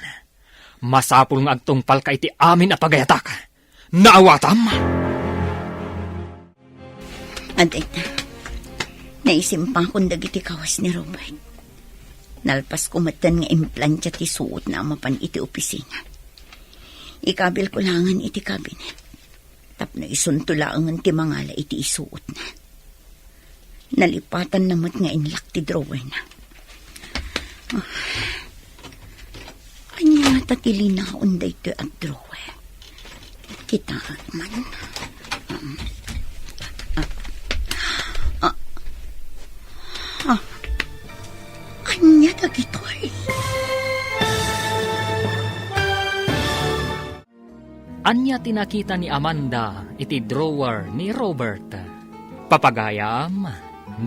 masapul nga agtungpalka iti amin a pagayatak. Naawatam? Adda ita, naisimpakon dagiti kawes ni Robert. Nalpasko metten nga implantia ti suotna a mapan iti opisina. Ikabilko laengen iti cabinet tapno isunto laengen ti mangala iti isuotna. Nalipatanna met nga inlock ti drawerna. Ah. Ania ngata ti linaon daytoy a drawer? Kitaek man. Ah, ah, ah. Ania dagitoy? Ania ti nakita ni Amanda iti drawer ni Robert? Papagayam,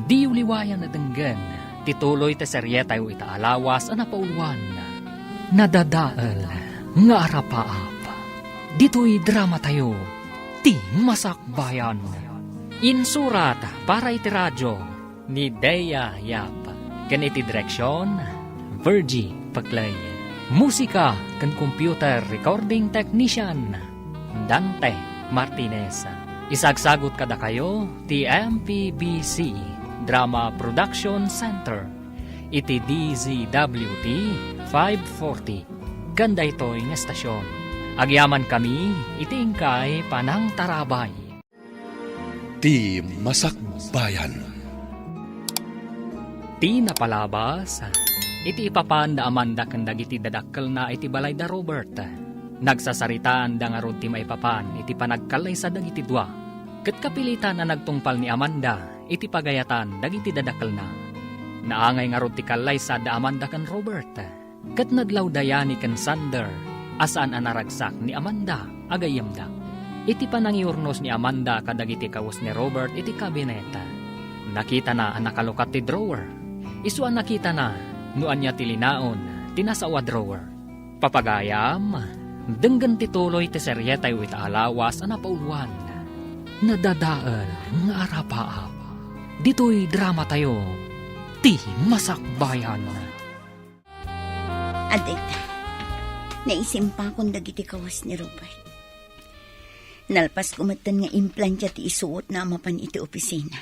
diyo liwayan a denggen ti tuloy ti serietayo ita a lawas a napauloan, Nadadael nga Arapaap. Ditoy dramatayo, Ti Masakbayan. Insurat para iti radio ni Dea Yap, ken iti direksion, Virgie Paclay. Musika ken computer recording technician, Dante Martinez. Isagsagut kadakayo ti M P B C Drama Production Center iti D Z W T five forty ken daytoy nga estasion. Agyamankami iti inkay panangtarabay. Ti Masakbayan. Ti napalabas, iti ipapan da Amanda ken dagiti dadakkelna iti balay da Robert. Nagsasaritaan da ngarud ti maipapan iti panagkallaysa dagiti dua. Ket kapilitan a nagtungpal ni Amanda iti pagayatan dagiti dadakkelna. Naangay ngarud ti kallaysa da Amanda ken Robert. Ket nadlawda yani ken Sander a saan a naragsak ni Amanda a gayyemda. Iti panangiurnos ni Amanda kadagiti kawes ni Robert iti kabinet, nakitana a nakalukat ti drawer. Isu a nakitana no ania ti linaon ti nasao a drawer. Papagayam, denggen ti tuloy ti serietayo ita a lawas a napauluan, Nadadael nga Arapaap. Ditoy dramatayo, Ti Masakbayan. Adda ita, naisimpakon dagiti kawes ni Robert. Nalpasko metten nga implantia ti isuotna a mapan iti opisina.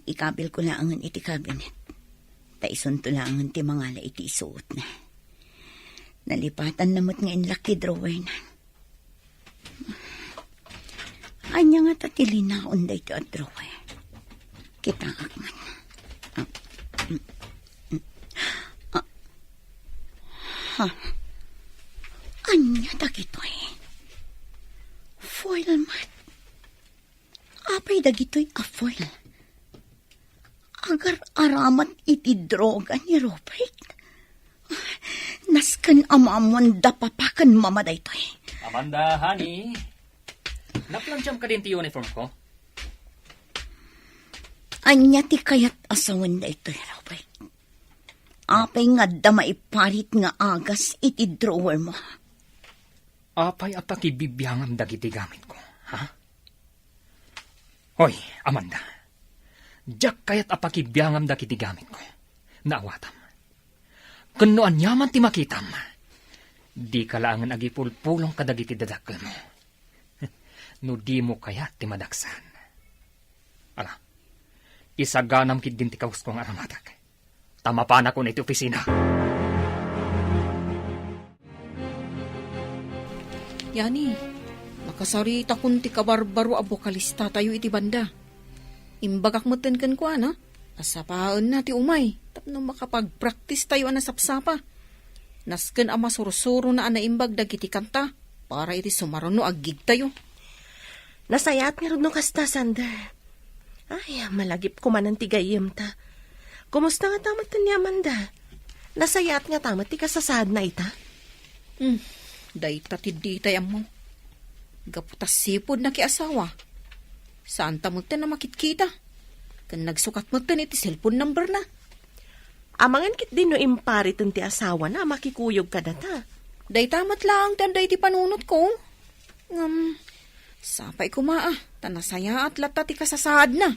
Ikabilko laengen iti kabinet, ta isunto laengen ti mangala iti isuotna. Nalipatanna met nga inlock ti drawerna. Ania ngata ti linaon daytoy a drawer? Kitaak man. Ah, mm, mm. Ah. Ha? Ania dagitoy? Foil met. Apay dagitoy a foil? Agar-aramat iti droga ni Robert. Nasken a maammoan da papa ken mama daytoy. Amanda, honey, naplantiam kadin ti uniform ko? Ania ti kayat a sawen daytoy, Robert? Apay nga adda maiparit nga agas iti drawer mo? Apay a pakibibiangam dagiti gamitko, ha? Hoy, Amanda, diak kayat a pakibiangam dagiti gamitko. Naawatam. Ken no aniaman ti makitam, dika laengen agipulpulong kadagiti dadakkelmo. No dimo kayat ti madaksan. Ala, isaganam ketdin ti kawesko nga aramatek. Ta mapanakon iti opisina. Yani, nakasaritakon ti kabarbaro a bokalistatayo iti banda. Imbagak metten kenkuana a sapaenna ti umay tapno makapagpraktistayo a nasapsapa. Nasken a masursurona a naimbag dagiti kanta para iti sumaruno a gigtayo. Nasayaat ngarud no kasta, Sander. Ay, malagipko manen ti gayyemta. Kumusta ngata metten ni Amanda? Nasayaat ngata met ti kasasaadna ita? Hmm, dayta ti ditay ammo. Gapu ta sipud nakiasawa, saanta metten a makitkita. Ken nagsukat metten iti cellphone numberna. Amangan ketdi no impariten ti asawana a makikuyog kadata. Dayta met laeng ti adda iti panunotko. Ngem, sapay koma a, ta nasayaat latta ti kasasaadna.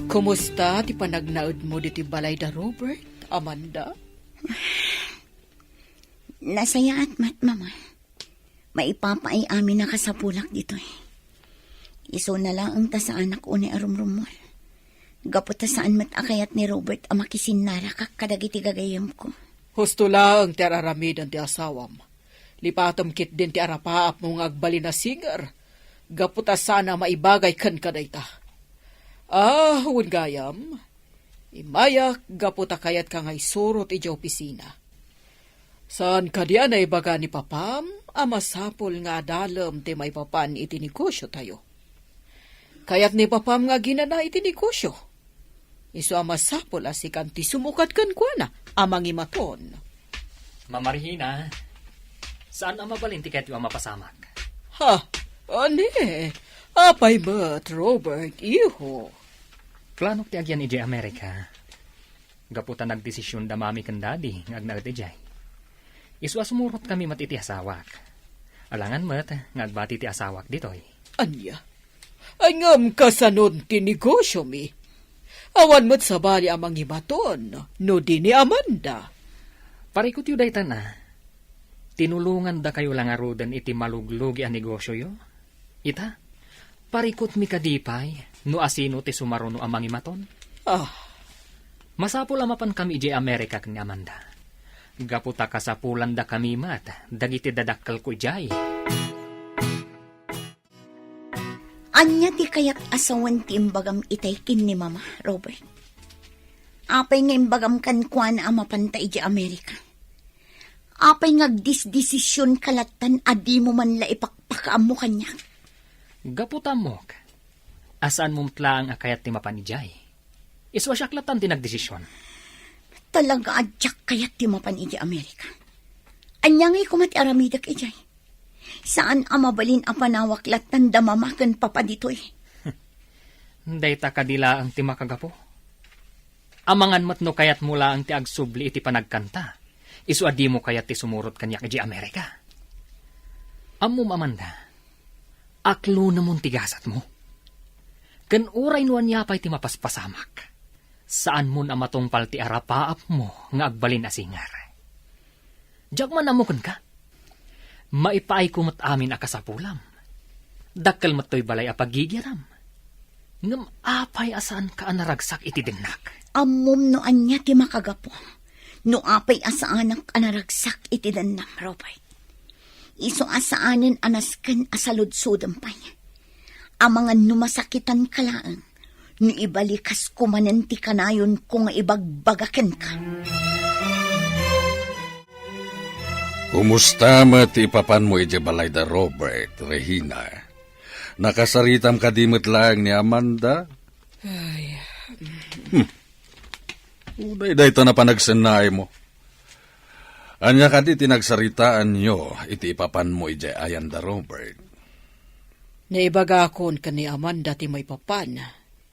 Kumusta ti panagnaedmo ditoy balay da Robert, Amanda? Nasayaat met, Mama. Maipapaay amin a kasapulak ditoy. Isuna laeng ta saanak unay a rumrummuar. Gapu ta saan met a kayat ni Robert a makisinnarakak kadagiti gagayyemko. Husto laeng ti ar-aramiden ti asawam. Lipatem ketdin ti arapaapmo nga agbalin a singer. Gapu ta saan a maibagay kenka dayta. Ah, wen gayam, immayak gapu ta kayatka nga isurot idiay opisina. Saan kadi a naibaga ni papam a masapul nga adalem ti maipapan iti negosiotayo? Kayat ni papam nga aginana iti negosio. Isu a masapul a sikan ti sumukad kenkuana a mangimaton. Mama Regina, saan a mabalin ti kayatyo a mapasamak? Ha? Ani? Apay met, Robert, iho? Planok ti agyan idiay Amerika. Gapu ta nagdesision da Mami ken Daddy nga agnaed idiay. Isu a sumurotkami met iti asawak. Alangan met nga agbati ti asawak ditoy. Ania? Ay, ngem kasanon ti negosiomi? Awan met sabali a mangimaton no di ni Amanda. Parikutyo dayta na. Tinulongandakayo la ngaruden iti maluglugi a negosioyo. Ita, parikutmi kadi pay no asino ti sumaruno a mangimaton? Ah. Masapul a mapankami idiay Amerika ken ni Amanda. Gapu ta kasapulandakami met dagiti dadakkelko idiay. Ania ti kayat a sawen ti imbagam itay ken ni Mama, Robert? Apay nga imbagam kenkuana a mapanta idiay Amerika? Apay nga agdisdesisionka lattan a dimo man la ipakpakaammo kaniak? Gapu ta ammok a saanmo met laeng a kayat ti mapan idiay. Isu a siak lattan ti nagdesision. Talaga a diak kayat ti mapan idiay Amerika. Ania ngay koma ti aramidek idiay? Saan a mabalin a panawak lattan da mama ken papa ditoy. Dayta kadi laeng ti makagapu. Amangan met no kayatmo laeng ti agsubli iti panagkanta, isu a dimo kayat ti sumurot kaniak idiay Amerika. Ammom, Amanda, aklonemon ti gasatmo. Ken uray no ania pay ti mapaspasamak, saanmon a matungpal ti arapaapmo nga agbalin a singer. Diak man ammo kenka. Maipaayko met amin a kasapulam. Dakkel met toy balay a pagigiram. Ngem apay a saanka a naragsak iti dennak? Ammom no ania ti makagapu no apay a saanak a naragsak iti dennam, Robert. Isu a saanen a nasken a saludsodem pay. Amangan no masakitanka laeng, no ibalikas ko manen ti kanayonko nga ibagbaga kenka. Kumusta met ti ipapanmo idiay balay da Robert, Regina? Nakasaritam kadi met laeng ni Amanda? Ay. Hmm. Uray dayta na panagsennaaymo. Ania kadi ti nagsaritaanyo iti ipapanmo idiay ayan da Robert? Naibagakon ken ni Amanda ti maipapan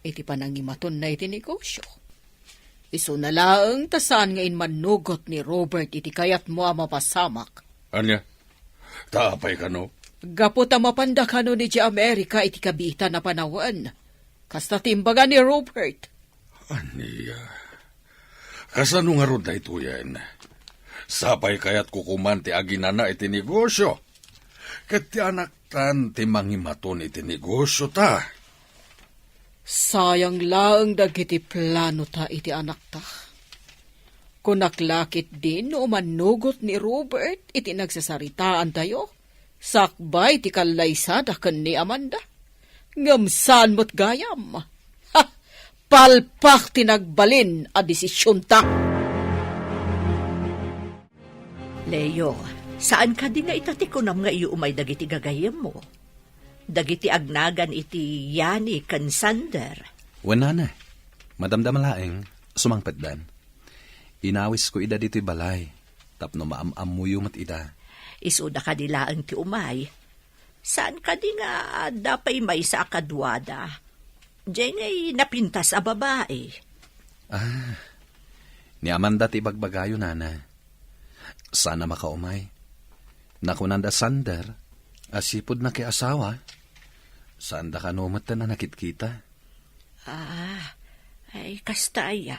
iti panangimatonna iti negosio. Isuna laeng ta saan nga immannugot ni Robert iti kayatmo a mapasamak. Ania? Ta apay kano? Gapu ta mapanda kanon idiay Amerika iti kabiitan a panawen. Kasta ti imbaga ni Robert. Ania? Kasano ngarud daytoyen? Sapay kayatko koman ti aginana iti negosio. Ket ti anaktan ti mangimaton iti negosio ta. Sayang laeng dagiti planota iti anakta. Kunak la ketdin no umannugot ni Robert iti nagsasaritaantayo, sakbay ti kallaysada ken ni Amanda. Ngem saan met gayam. Ha! Palpak ti nagbalin a desisionta. Leo, saan kadi nga ita ti kunam nga iyu umay dagiti gagayyemmo? Dagiti agnagan iti Yani ken Sander. Wen, nana, madamdama laeng, sumangpetdan. Inawisko ida ditoy balay, tapno maam-ammoyo met ida. Isuda kadi laeng ti umay. Saan kadi nga adda pay maysa a kaduada? Diay ngay napintas a babai. Ah, ni Amanda ti ibagbagayo, nana. Saan a makaumay. Nakunanda Sander a sipud nakiasawa, saanda kano metten a nakitkita. Ah, ay, kasta aya.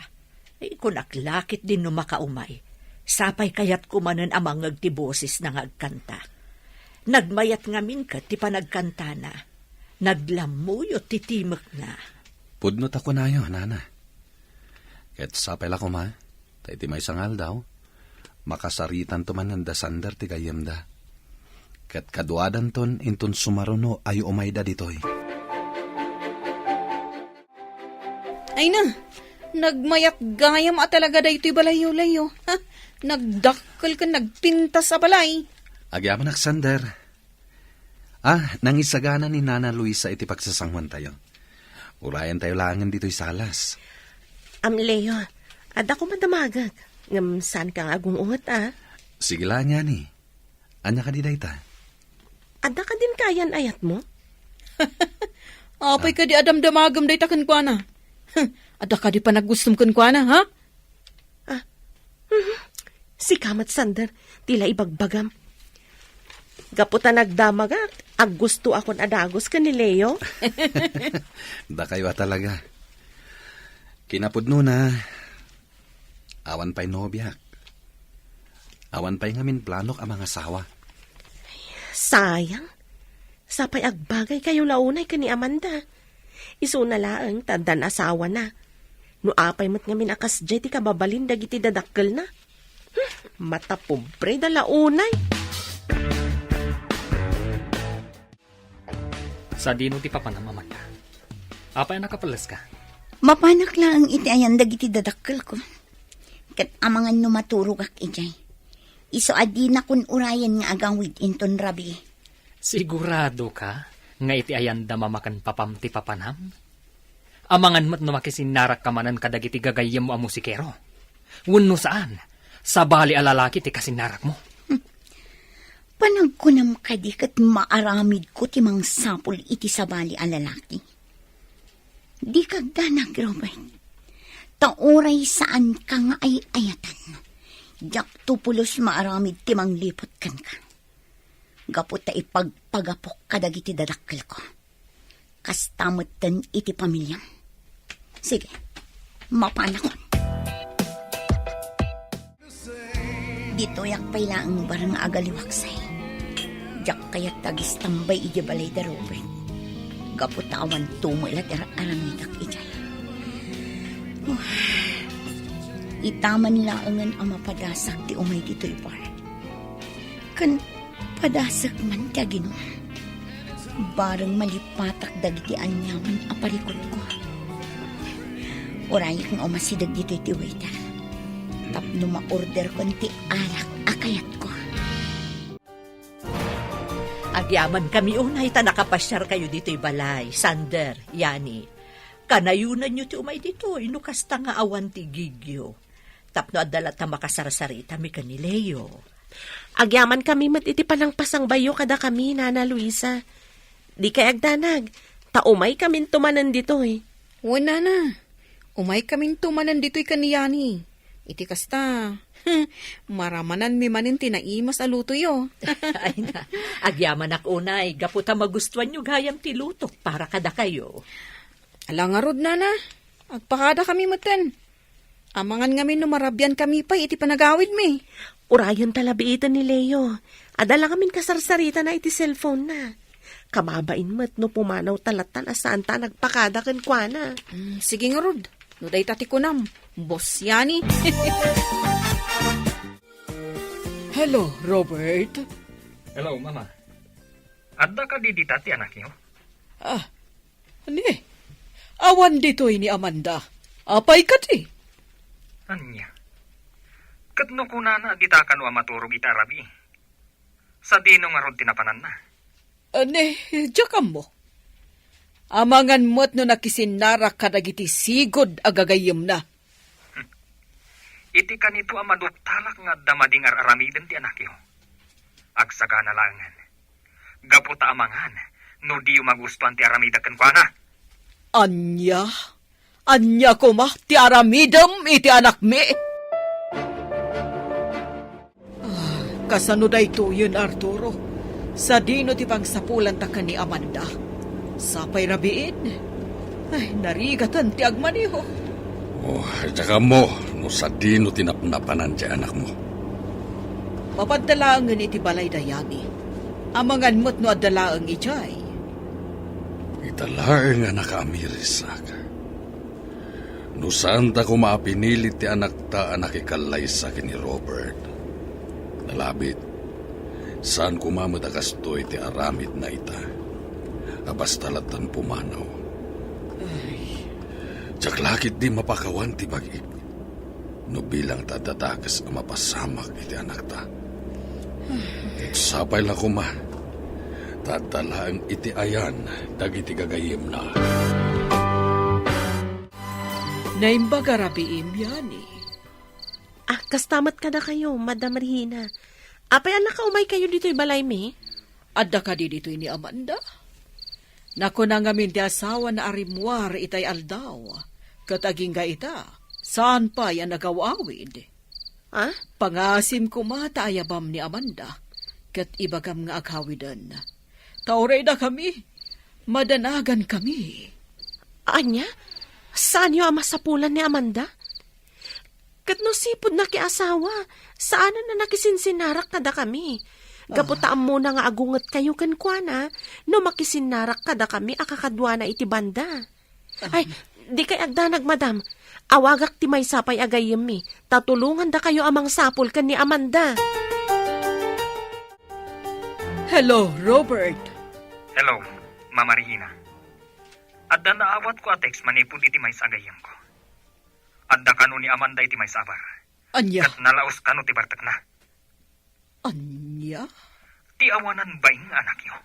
Ay, kunak la ketdin no makaumay. Sapay kayatko manen a mangngeg ti bosesna nga agkanta. Nagmayat ngamin ket ti panagkantana. Naglammuyot ti timekna. Pudno ta kunayo, nana. Ket sapay la koma, ta iti maysa nga aldaw, makasaritanto manen da Sander ti gayyemda. Ket kaduadanton inton sumaruno a iumayda ditoy. Ay na, nagmayat gayam a talaga daytoy balayyo, Leo. Ha? Nagdakkel ken nagpintas a balay. Agyamanak, Sander. Ah, nangisagana ni Nana Luisa iti pagsasanguantayo. Urayantayo laengen ditoy salas. Am, Leo, adda koma damagek, ngem saanka nga agung-unget, a? Sige la, Nyani. Ania kadi dayta? Adda kadin kayan-ayatmo? Apay kadi a damdamagem dayta kenkuana? Adda kadi panaggustom kenkuana, ha? Ah, mhm. Sika met, Sander, ti la ibagbagam. Gapu ta nagdamagak, aggustoakon a dagus ken ni Leo. Dakayo a talaga. Kinapudnona, awan pay nobiak. Awan pay ngamin planok a mangasawa. Sayang. Sapay agbagaykayo la unay ken ni Amanda. Isuna laeng ta addan asawana. No apay met ngamin a kasdiay ti kababalin dagiti dadakkelna. Hmm, matapobre da la unay. Sadino ti papanam, Amanda? Apay a nakapelleska? Mapanak laeng iti ayan dagiti dadakkelko. Ket amangan no maturogak idiay. Isu a dinakon urayen nga agawid inton rabii. Siguradoka nga iti ayanda mama ken papam ti papanam? Amangan met no makisinnarakka manen kadagiti gagayyemmo a musikero. Wenno saan, sabali a lalaki ti kasinnarakmo. Panagkunam kadi ket maaramidko ti mangsapul iti sabali a lalaki? Dika agdanag, Robert. Ta uray saanka nga ay-ayatan, diakto pulos maaramid ti mangliput kenka. Gapu ta ipagpagapok kadagiti dadakkelko. Kasta metten iti pamiliam. Sige, mapanakon. Ditoyak pay laeng bareng nga agaliwaksay. Diak kayat agistambay idiay balay da Robert. Gapu ta awan tumo la ti ar-aramidak idiay. Uf. Itaman laengen a mapadasak ti umay ditoy bar. Ken padasek man ti aginum. Bareng malipatak dagiti aniaman a parikutko. Urayek nga umasideg ditoy ti waiter tapno ma-orderkon ti arak a kayatko. Agyamankami unay ta nakapasiarkayo ditoy balay, Sander, Yani. Kanayonanyo ti umay ditoy no kasta nga awan ti igigyo. Tapno adda latta makasarsaritami ken ni Leo. Agyamankami met iti panangpasangbayyo kadakami, Nana Luisa. Dikay agdanag, ta umaykaminto manen ditoy. Wen, Nana. Umaykaminto manen ditoy ken ni Yani. Iti kasta, maramananmi manen ti naimas a lutoyo. Ay na, agyamanak unay, gapu ta magustuanyo gayam ti lutok para kadakayo. Ala ngarud, Nana. Agpakadakami metten. Amangan ngamin no marabiankami pay iti panagawidmi. Urayen ta la biiten ni Leo. Adda la ngamin kasarsaritana iti cellphone-na. Kababain met no pumanawta lattan a saanta a nagpakada kenkuana. Mm, sige ngarud. No dayta ti kunam, Boss Yani. Hello, Robert. Hello, Mama. Adda kadi dita ti anakyo? Ah, ni, awan ditoy ni Amanda. Apay kadi? Ania? Ket no kunana, dita kano a maturog ita a rabii? Sadino ngarud ti napananna? Ah, ni, diak ammo. Amangan met no nakisinnarak kadagiti sigud a gagayyemna. Iti kanito a maduktalak nga adda madi nga ar-aramiden ti anakyo. Agsagana laengen. Gapu ta amangan no diyo magustuan ti aramidek kenkuana. Ania? Ania koma ti aramidem iti anakmi? Ah, kasano daytoyen, Arturo? Sadino ti pangsapulanta ken ni Amanda? Sapay rabiin? Ay, narigaten ti agmaneho. Oh, diak ammo no sadino ti napnapanan ti anakmo. Mapadta laengen iti balay da Yani. Amangan met no adda laeng idiay. Ita laeng a nakaamirisak. No saanta koma a pinili ti anakta a nakikallaysa ken ni Robert, nalabit, saan koma met a kastoy ti aramidna ita, a basta lattan pumanaw. Ay. Diak la ketdi mapakawan ti bag-ik no bilang ta adda dakes a mapasamak iti anakta. Ket sapay la koma, ta adda laeng iti ayan dagiti gagayyemna. Naimbag a rabiim, Yani. Ah, kasta met kadakayo, Madam Regina. Apay a nakaumaykayo ditoy balaymi? Adda kadi ditoy ni Amanda? Nakuna ngamin ti asawana a rimmuar itay aldaw, ket agingga ita, saan pay a nagaw-awid. Ah? Pangasim koma ta ayabam ni Amanda, ket ibagam nga aghawiden. Ta uray dakami, madanagankami. Ania? Saanyo a masapulan ni Amanda? Ket no sipud nakiasawa, saanen a nakisinsinnarak kadakami. Gapu ta ammona nga agungetkayo kenkuana no makisinnarak kadakami a kakaduana iti banda. Ay, dikay agdanag, madam. Awagak ti maysa pay a gayyemmi, ta tulongandakayo a mangsapul ken ni Amanda. Hello, Robert. Hello, Mama Regina. Adda naawatko a text manipud iti maysa a gayyemko. Adda kano ni Amanda iti maysa a bar. Ania? Ket nalaos kano ti bartekna. Ania? Ti awanan baing nga anakyo.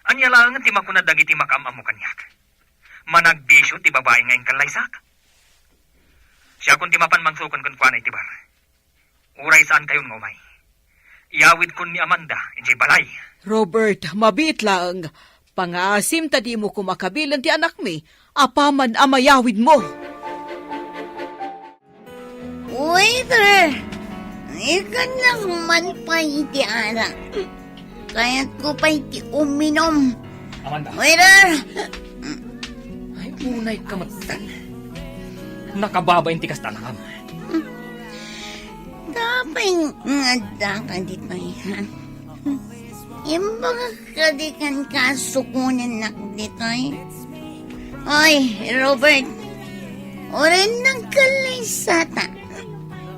Ania laengen ti makuna dagiti makaam-ammo kaniak? Managbisio ti babai nga inkallaysak? Siakon ti mapan mangsuken kenkuana iti bar. Uray saankayon nga umay. Iyawidkon ni Amanda idiay balay. Robert, mabiit laeng. Pangaasim ta dimo koma kabilen ti anakmi apaman a mayawidmo. Waiter! Ikannak man pay iti arak. Kayatko pay ti uminom. Amanda. Waiter! Ay, unay ka met. Nakababain ti kasta, anakam. Apay nga addaka ditoy, ha? Imbagak kadi kenka a sukonennak ditoy. Oy, Robert, uray nagkallaysata.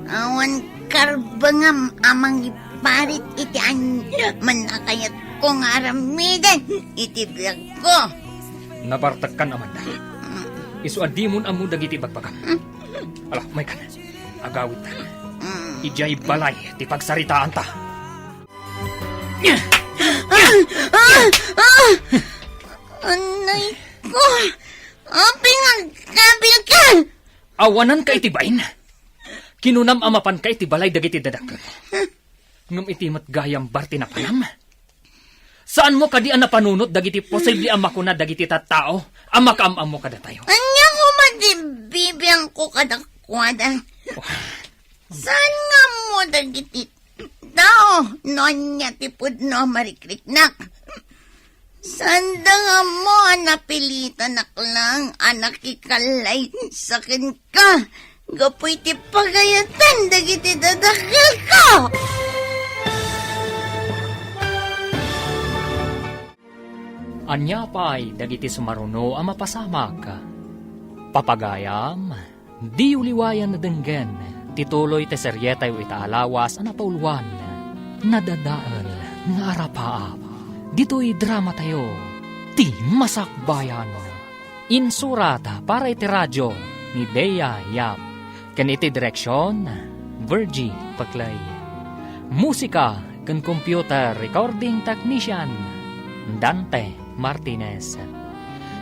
Awan karbengam a mangiparit iti aniaman a kayatko nga aramiden iti biagko. Nabartekkan, Amanda. Isu a dimon ammo dagiti ibagbagam. Ala, umaykan. Agawidta. Idiay balay ti pagsaritaanta. Ah! Ah! Ah! Anay ko! Apay nga agkabilka? Awananka iti bain. Kinunam a mapanka iti balay dagiti dadakkel. Ngem iti met gayam bar ti napanam. Saanmo kadi a napanunot dagiti posible a makuna dagiti tattao a makaam-ammo kadatayo? Ania koma ti bibiangko kadakuada? Oh. Saan nga ammo dagiti tao no ania ti pudno a marikriknak? Saanda nga ammo a napilitanak laeng a nakikallaysa kenka gapu iti pagayatan dagiti dadakkelko. Ania pay dagiti sumaruno a mapasamak? Papagayam, diyo liwayan a denggen ti tuloy ti serietayo ita a lawas a napauluan, Nadadael nga Arapaap. Ditoy dramatayo, Ti Masakbayan. Insurat para iti radio ni Bea Yap, ken iti direksion, Virgie Peclay. Musika ken computer recording technician, Dante Martinez.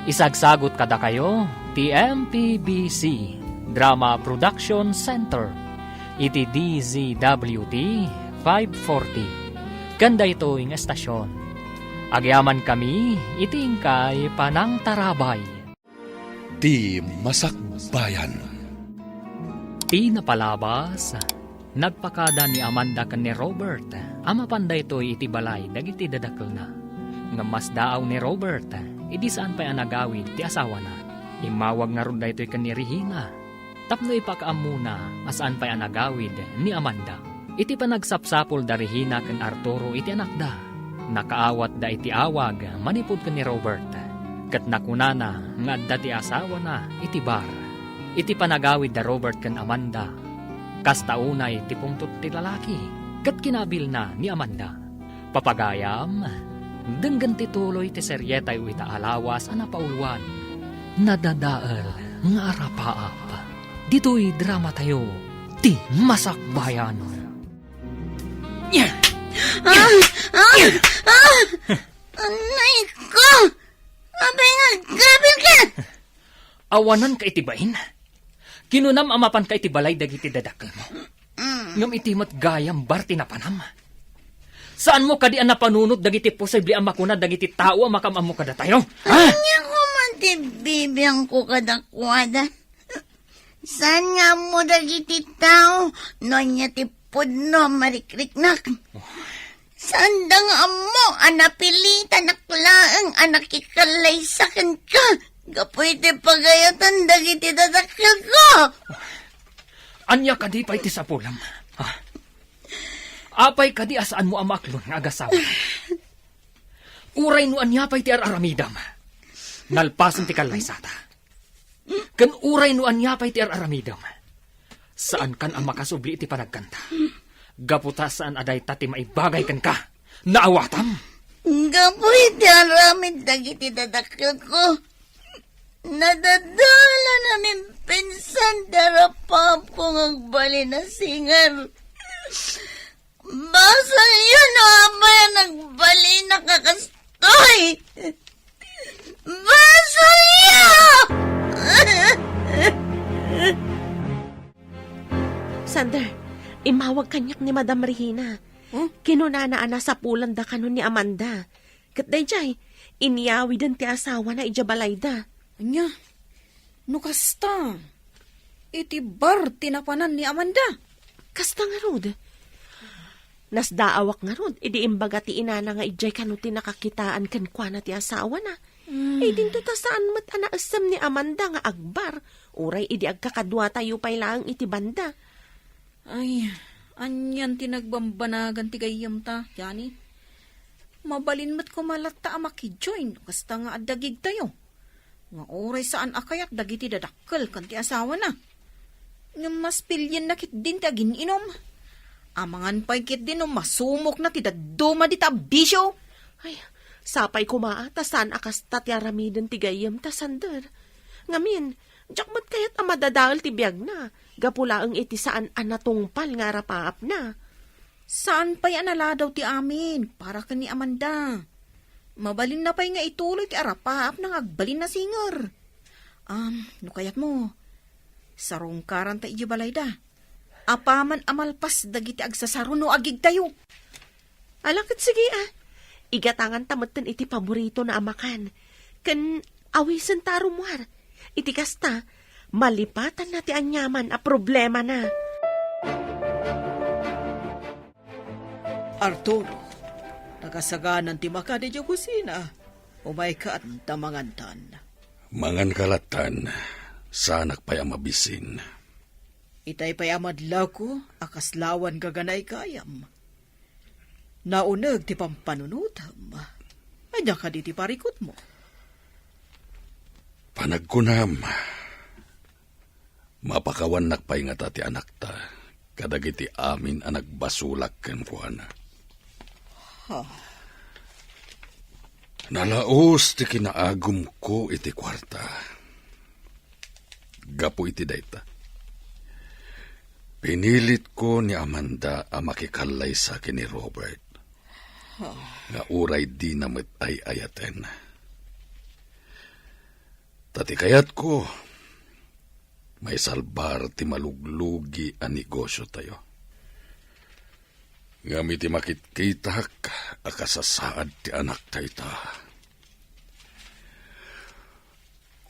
Isagsagut kadakayo ti M P B C Drama Production Center iti D Z W T five forty, ken daytoy nga estasion. Agyamankami iti inkay panangtarabay. Ti Masakbayan. Ti napalabas, nagpakada ni Amanda ken ni Robert a mapan daytoy iti balay dagiti dadakkelna. Ngem masdaaw ni Robert idi saan pay a nagawid ti asawana. Immawag ngarud daytoy ken ni Regina tapno ipakaammona a saan pay a nagawid ni Amanda. Iti panagsapsapul da Regina ken Arturo iti anakda, nakaawatda iti awag manipud ken ni Robert, ket nakunana nga adda ti asawana iti bar. Iti panagawid da Robert ken Amanda, kasta unay ti pungtot ti lalaki ket kinabilna ni Amanda. Papagayam, denggen ti tuloy ti serietayo ita a lawas a napauluan, Nadadael nga Arapaap. Ditoy dramatayo, Ti Masakbayan. Ah! Ah! Ah! Anay ko! Apay nga agkabilka? Awananka iti bain? Kinunam a mapanka iti balay dagiti dadakkelmo. Mm. Ngem iti met gayam bar ti napanam. Saanmo kadi a napanunot dagiti posible a makuna dagiti tao a makaam-ammo kadatayo? Ha? Ania koma ti bibiangko kadakuada? Saan nga ammo dagiti tao no ania ti pudno a marikriknak? Saanda nga ammo a napilitanak laeng a nakikallaysa kenka gapu iti pagayatan dagiti dadakkelko. Ania kadi pay ti sapulem? Ha? Apay kadi a saanmo a maaklon nga agasawa? Uray no ania pay ti ar-aramidem, nalpasen ti kallaysata. Ken uray no ania pay ti ar-aramidem, saankan a makasubli iti panagkanta. Gapu ta saan a dayta ti maibagay kenka. Naawatam? Gapu iti aramid dagiti dadakkelko, nadadalan a mimpinsan ti arapaapko nga agbalin a singer. Basolyo no apay a nagbalin a kastoy! Basolyo! Sander, immawag kaniak ni Madam Regina. Hmm? Kinunana a nasapulanda kano ni Amanda. Ket daydiay, inyawiden ti asawana idiay balayda. Ania? No kasta, iti bar ti napanan ni Amanda. Kasta ngarud. Nasdaawak ngarud, idi imbaga ti inana nga idiay kano ti nakakitaan kenkuana ti asawana. Hmm. Ay, dinto ta saan met a naessem ni Amanda nga agbar, uray idi agkakaduatayo pay laeng iti banda. Ay, anian ti nagbambanagan ti gayyemta, Yani? Mabalin met koma latta a makijoin, kasta nga adda gigtayo. Nga uray saan a kayat dagiti dadakkel ken ti asawana. Ngem mas pilienna ketdin ti agin-inom. Amangan pay ketdin no masumokna ti dadduma dita a bisio. Ay, sapay koma a ta saan a kasta ti aramiden ti gayyemta, Sander. Ngamin, diak met kayat a madadael ti biagna, gapu laeng iti saan a natungpal nga arapaapna. Saan pay a naladaw ti amin para ken ni Amanda. Mabalinna pay nga ituloy ti arapaapna nga agbalin a singer. Am, no kayatmo, sarungkaranta idiay balayda. Apaman a malpas dagiti agsasaro no agigtayo. Ala ket sige a. Igatanganta metten iti paboritona a makan. Ken awisenta a rummuar. Iti kasta, malipatanna ti aniaman a problemana. Arturo, nakasaganan ti makan idiay kusina. Umayka ta mangantan. Manganka lattan, saanak pay a mabisin. Itay pay a madlawko a kaslawan gaganay gayam. Nauneg ti pampanunotem. Ania kadi ti parikutmo? Panagkunam, mapakawannak pay ngata ti anakta kadagiti amin a nagbasolak kenkuana. Ha? Nalaos ti kinaagumko iti kuarta. Gapu iti dayta, pinilitko ni Amanda a makikallaysa ken ni Robert, nga uray dina met ay-ayaten. Ta ti kayatko, maisalbar ti maluglugi a negosiotayo. Ngem iti makitkitak a kasasaad ti anakta ita,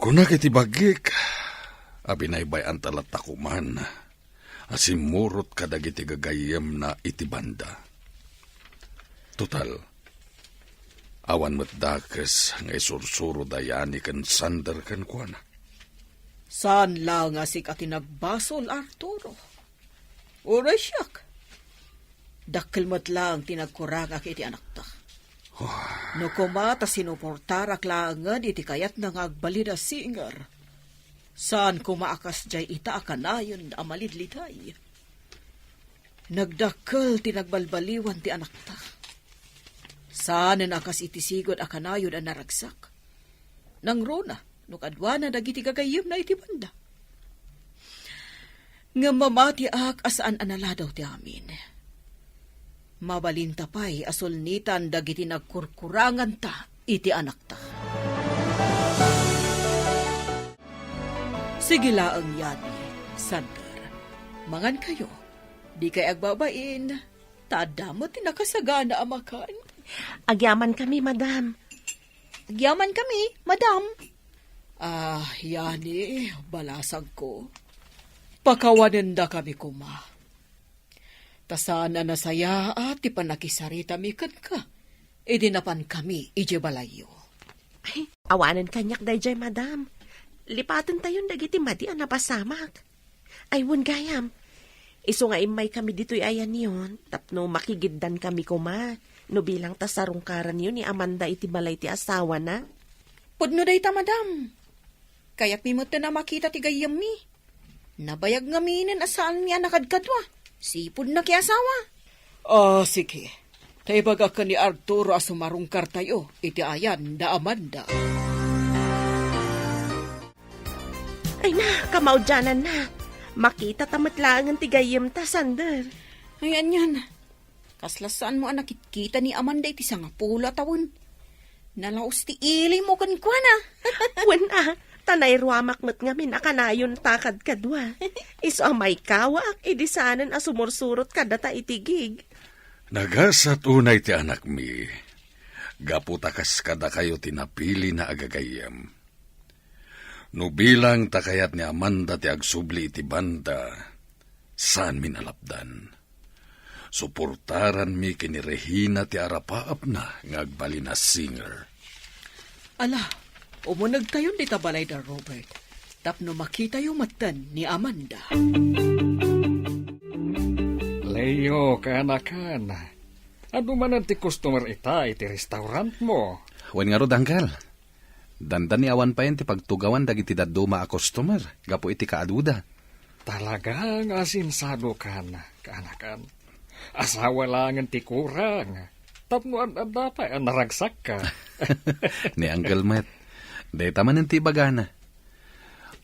kunak iti bagik a binaybay-anta latta koman a simmurot kadagiti gagayyemna iti banda. Total, awan met dakes nga isursuro da Yani ken Sander kenkuana. Saan la nga sika ti nagbasol, Arturo. Uray siak. Dakkel met laeng ti nagkurangak iti anakta. Oh. No koma ta sinuportarak laengen iti kayatna nga agbalin a singer, saan koma a kasdiay ita a kanayon a malidliday. Nagdakkel ti nagbalbaliwan ti anakta. Saanen a kas iti sigud a kanayon a naragsak. Nangruna no kaduana dagiti gagayyemna iti banda. Ngem mamatiak a saan a naladaw ti amin. Mabalinta pay a sulnitan dagiti nagkurkuranganta iti anakta. Sige laeng, Yani, Sander. Mangankayo. Dikay agbabain, ta adda met ti nakasagana a makan. Agyamankami, madam. Agyamankami, madam. Ah, Yani, balasangko. Pakawanendakami koma. Ta saan a nasayaat ti pannakisaritami kenka idi napankami idiay balayyo. Ay, awanen kaniak daydiay, madam. Lipatentayon dagiti madi a napasamak. Ay, wen gayam. Isu nga immaykami ditoy ayanyo tapno makigiddankami koma no bilang ta sarungkaranyo ni Amanda iti balay ti asawana. Pudno dayta, madam. Kayatmi metten a makita ti gayyemmi. Nabayag ngaminen a saanmi a nakadkadua. Sipud nakiasawa. Ah, sige. Ta ibagak ken ni Arturo a sumarungkartayo iti ayan da Amanda. Ay na, kamaudianan na. Makita ta met laengen ti gayyemta, Sander. Ay, anian. Kasla saanmo a nakitkita ni Amanda iti sangapulo a tawen. Nalaos ti ilimo kenkuana. Wen a, ta nairuamak met ngamin a kanayonta kadkadua. Isu a maikawaak idi saanen a sumursurot kadata iti gig. Nagasat unay ti anakmi, gapu ta kas kadakayo ti napilina a gagayyem. No bilang ta kayat ni Amanda ti agsubli iti banda, saanmin a lapdan. Suportaranmi ken ni Regina ti arapaapna nga agbalin a singer. Ala, umunegtayon dita balayda, Robert, tapno makitayo metten ni Amanda. Leo, kaanakan, adu manen ti customer ita iti restaurantmo? Wen ngarud, uncle. Dandani awan payen ti pagtugawan dagiti dadduma a customer gapu iti kaaduda. Talaga nga asinsadokan, kaanakan. Asawa laengen ti kurang. Tapno ad-adda pay a naragsakka. Ni Uncle met, dayta manen ti ibagana.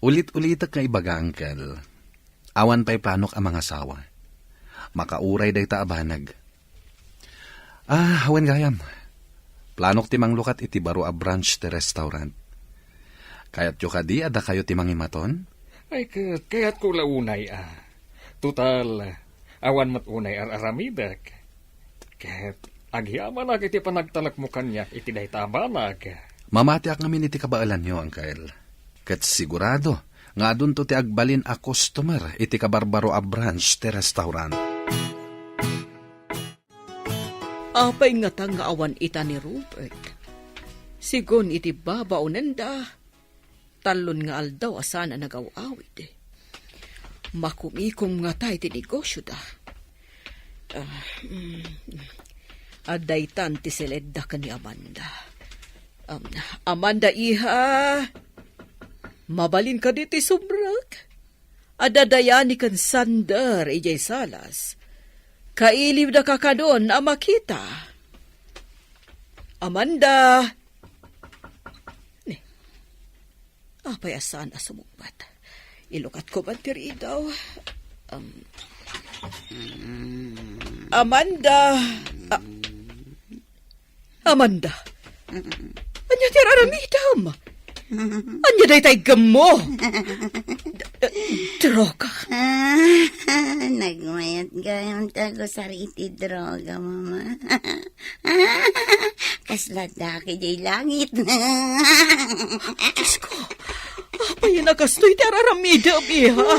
Ulit-ulitek nga ibaga, Uncle. Awan pay planok a mangasawa. Makauray dayta a banag. Ah, wen gayam. Planok ti manglukat iti baro a branch ti restaurant. Kayatyo kadi a dakayo ti mangimaton? Ay, ket kayatko la unay a. Total, awan met unay ar-aramidek. Ket agyamanak iti panagtalekmo kaniak iti dayta a banag. Mamatiak ngamin iti kabaelanyo, Uncle. Ket sigurado nga adunto ti agbalin a customer iti kabarbaro a branch ti restaurant. Apay ngata nga awan ita ni Robert? Sigun iti babaonenda, tallon nga aldaw a saan a nagaw-awid. Makumikom ngata iti negosyoda. Ah, mm, adda itan ti seledda ken ni Amanda. Um, Amanda, iha, mabalin kadi ti subrek? Adda Dayani ken Sander idiay salas. Kailiwda kakanon a makita. Amanda! Ni, apay a saan a sumungbat? Ilukatko man ti ridaw. Um, Amanda! Ah, Amanda, ania ti ar-aramidem? Ania dayta iggemmo? D-, d-, droga? Ah, nagmayat gayam ti agusar iti droga, Mama. Kasla adda idiay langit. Diosko, apay a kastoy ti ar-aramidem, iha?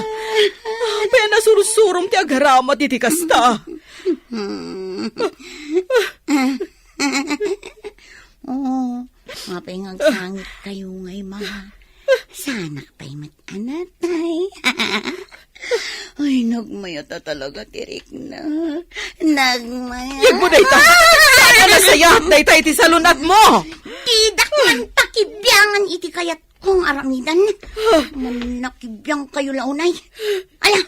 Apay a nasursurom ti agaramat iti kasta? Oo, apay nga agsangit kayo ngay, Mama. Saanak pay met a natay. Ay, nagmayat a talaga ti rikna. Nagmayat. Yegmo dayta. Saan a nasayaat dayta iti salun-atmo? Didak man pakibiangan iti kayat kong aramidan. Mannakibiang kayo la unay. Ala,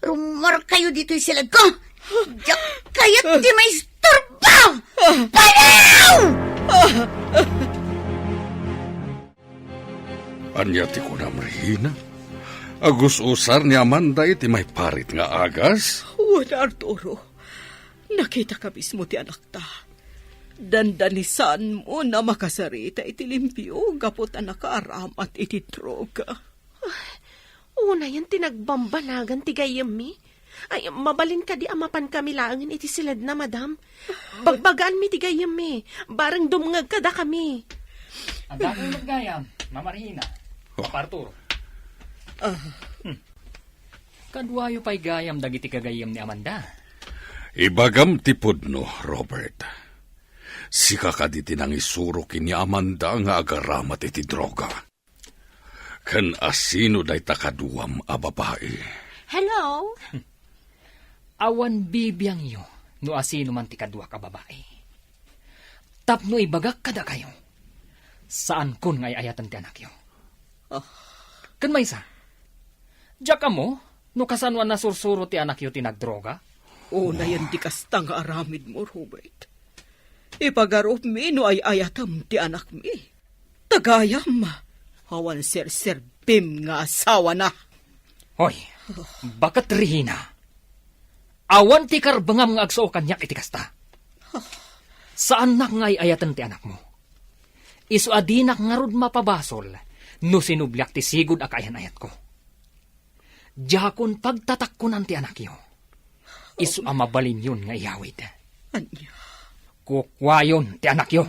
rummuar kayo ditoy siledko. Diak kayat ti maisturbo! Baliw! Ania ti kunam, Regina? Agus-usar ni Amanda iti maiparit nga agas? Wen, Arturo. Nakitaka mismo ti anakta. Dandanisanmo a makasarita iti limpio gapu ta nakaaramat iti droga. Ay, unayen ti nagbambanagan ti gayyemmi. Ay, mabalin kadi a mapankami laengen iti siledna, madam? Bagbagaanmi ti gayyemmi. Bareng dumngeg kadakami. Adda met gayam, Mama Regina. Oh. Papa Arturo. Ah. Hmm. Kaduayo pay gayam dagiti gagayyem ni Amanda. Ibagam ti pudno, Robert. Sika kadi ti nangisuro ken ni Amanda nga agaramat iti droga? Ken asino dayta kaduam a babai? Hello? Awan bibiangyo no asino man ti kaduak a babai. Tapno ibagak kadakayo, saankon nga ay-ayaten ti anakyo. Ah. Ken maysa, diak ammo no kasano a nasursuro ti anakyo ti nagdroga? Unayen ti kasta nga aramidmo, Robert. Ipagarupmi no ay-ayatem ti anakmi. Ta gayam, awan serserbim nga asawana. Hoy, baket Regina. Awan ti karbengam nga agsao kaniak iti kasta. Saannak nga ay-ayaten ti anakmo. Isu a dinak ngarud mapabasol no sinubliak ti sigud a kaayan-ayatko. Diakon pagtatakkonan ti anakyo. Isu a mabalinyon nga iyawid. Ania? Kukuayon ti anakyo.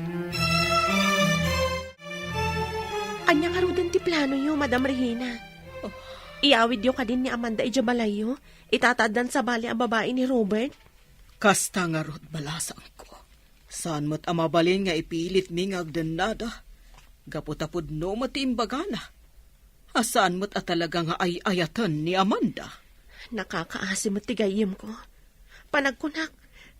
Ania ngaruden ti planoyo, Madam Regina? Oh. Iyawidyo kadin ni Amanda idiay balayyo? Ita ti addan sabali a babai ni Robert? Kasta ngarud, balasangko. Saan met a mabalin nga ipilitmi nga agdennada. Gapu ta pudno met ti imbagana. A saan met a talaga nga ay-ayaten ni Amanda. Nakakaasi met ti gayyemko. Panagkunak,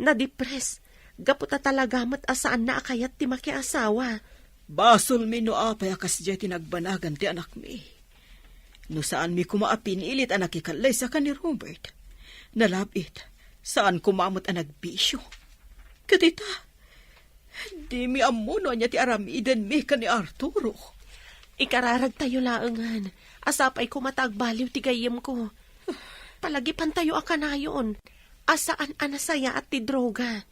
nadipres. Gapu ta talaga met a saanna a kayat ti makiasawa. Basolmi no apay a kasdiay ti nagbanagan ti anakmi. No saanmi koma a pinilit a nakikallaysa ken ni Robert, nalab-it, saan koma met a nagbisio. Ket ita, dimi ammo no ania ti aramidenmi ken ni Arturo. Ikararagtayo laengen a sapay koma ta agbaliw ti gayyemko. Palagipantayo a kanayon a saan a nasayaat ti droga.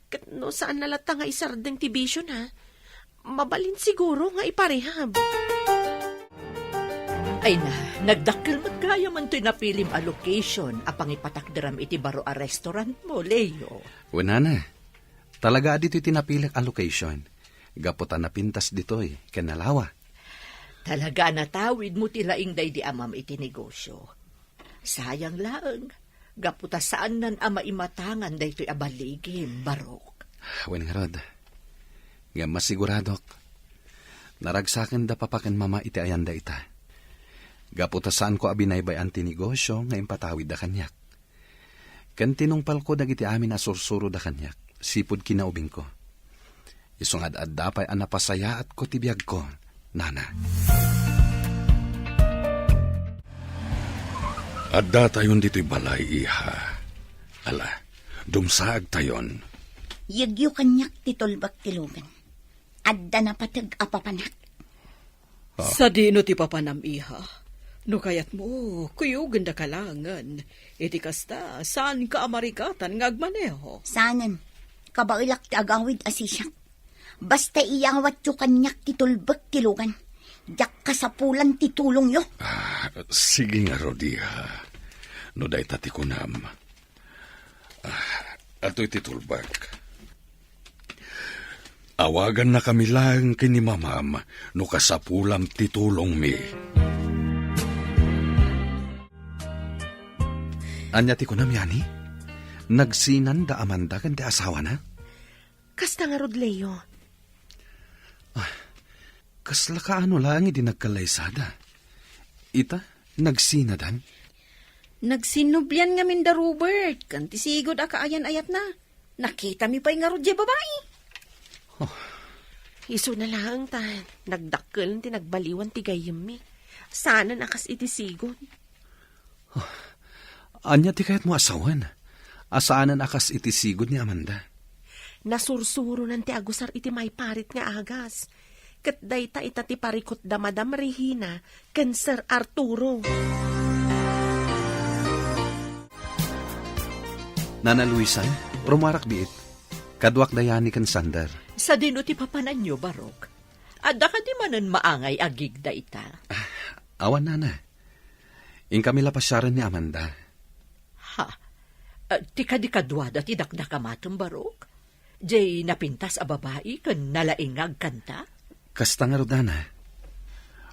Ket no saanna latta nga isardeng ti bisiona, mabalin siguro nga iparehab. Ay na, nagdakkel met gayam toy napilim a location a pangipatakderam iti baro a restaurantmo, Leo. Wen, nana, talaga a ditoy ti napilik a location. Gapu ta napintas ditoy, ken nalawa. Talaga a natawidmo ti laing daydi amam iti negosio. Sayang laeng, gapu ta saannan a maimatangan daytoy a baligim, Barok. Wen ngarud, ngem masiguradok, naragsakenda papa ken mama iti ayanda ita. Gapu ta saanko a binaybay-an ti negosio nga impatawidda kaniak. Ken tinungpalko dagiti amin a sursuroda kaniak, sipud kinaubingko. Isu nga ad-adda pay a napasayaatko ti biagko, nana. Addatayon ditoy balay, iha. Ala, dumsaagtayon. Yegyo kaniak ti tulbek ti lugan. Adda napateg a papanak. Ah. Sadino ti papanam, iha? No kayatmo, kuyogenda ka laengen. Iti kasta, saanka a marikatan nga agmaneho. Saanen. Kabaelak ti agawid a sisiak. Basta iyawatyo kaniak ti tulbek ti lugan. Diak kasapulan ti tulongyo. Ah, sige ngarud, iha. No dayta ti kunam. Ah, adtoy ti tulbek. Awagannakami laeng ken ni mamam no kasapulam ti tulongmi. Ania ti kunam, Yani? Nagsinan da Amanda ken ti asawana? Kasta ngarud, Leo. Ah, kasla kaano laeng idi nagkallaysada? Ita, nagsinadan? Nagsinnublian ngamin da Robert, ken ti sigud a kaayan-ayatna. Nakitami pay ngarud diay babai. Oh. Isuna laeng ta nagdakkel ti nagbaliwan ti gayyemmi. Saanen a kas iti sigud. Oh. Ania ti kayatmo a sawen? A saanen a kas iti sigud ni Amanda. Nasursuronan ti agusar iti maiparit nga agas. Ket dayta ita ti parikut da Madam Regina ken Sir Arturo. Nana Luisa, rummuarak biit. Kaduak da Yani ken Sander. Sadino ti papananyo, Barok? Adda kadi manen maangay a gig dayta? Ah, awan, nana. Inkami la pasiaren ni Amanda. Ha? Ah, ti kadi kaduada ti dakdakamatem, Barok? Jay napintas a babai ken nalaingag kanta? Kasta ngarud, nana.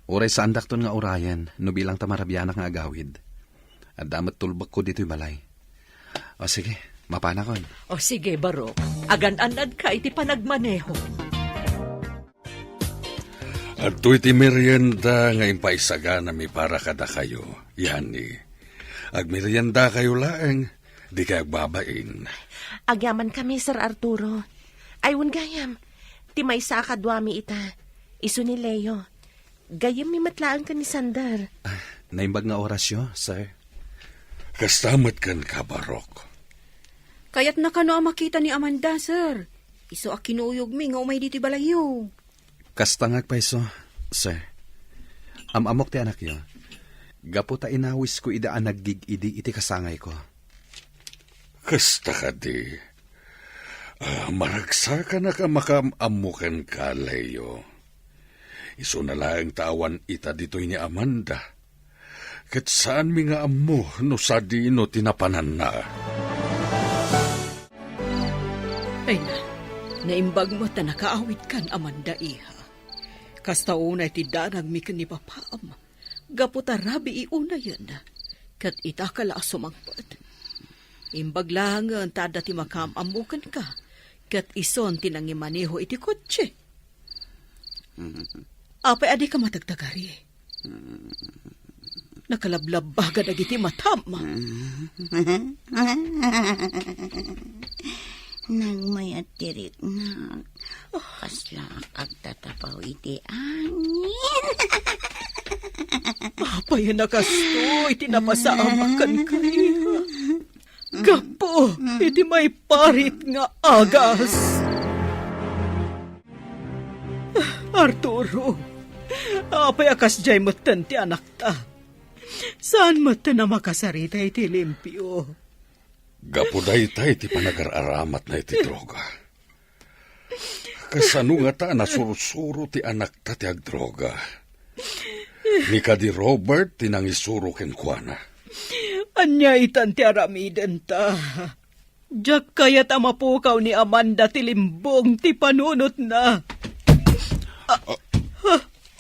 Uray saandakton nga urayen no bilang ta marabianak nga agawid. Adda met tulbekko ditoy balay. O sige, mapanakon. O sige, Barok. Agan-annadka iti panagmaneho. Adtoy ti merienda nga impaisaganami para kadakayo, Yani. Agmeriendakayo laeng, dikay agbabain. Agyamankami, Sir Arturo. Ay, wen gayam, ti maysa a kaduami ita, isu ni Leo. Gayyemmi met laeng ken ni Sander. Ah, naimbag nga orasyo, sir. Kasta met kenka, Barok. Kayatna kano a makita ni Amanda, sir. Isu a kinuyogmi nga umay ditoy balayyo. Kasta nga agpayso, sir. Am-ammok ti anakyo. Gapu ta inawisko ida a naggig-idi iti kasangayko. Kasta kadi. Ah, maragsakanak a makaam-ammo kenka, Leo. Isuna laeng ta awan ita ditoy ni Amanda. Ket saanmi nga ammo no sadino ti napananna. Ay na, naimbag met ta nakaawidkan, Amanda, iha. Kasta unay ti danagmi ken ni Papam, gapu ta rabii unayen, ket ita ka la a sumangpet. Imbag laengen ta adda ti makaam-ammo kenka, ket isun ti nangimaneho iti kotse. Apay a dika matagtagari? Nakalablabbaga dagiti matam. Nagmayat ti riknak. Kasla agtatapaw iti angin. Apay a nakastoy ti napasamak kenka, iha? Gapu iti maiparit nga agas. Arturo, apay a kasdiay metten ti anakta? Saan metten a makasarita iti limpio? Gapu dayta iti panagar-aramatna iti droga. Kasano ngata a nasursuro ti anakta ti agdroga? Ni kadi Robert ti nangisuro kenkuana. Ania itan ti aramidenta? Diak kayat a mapukaw ni Amanda ti limbong ti panunotna.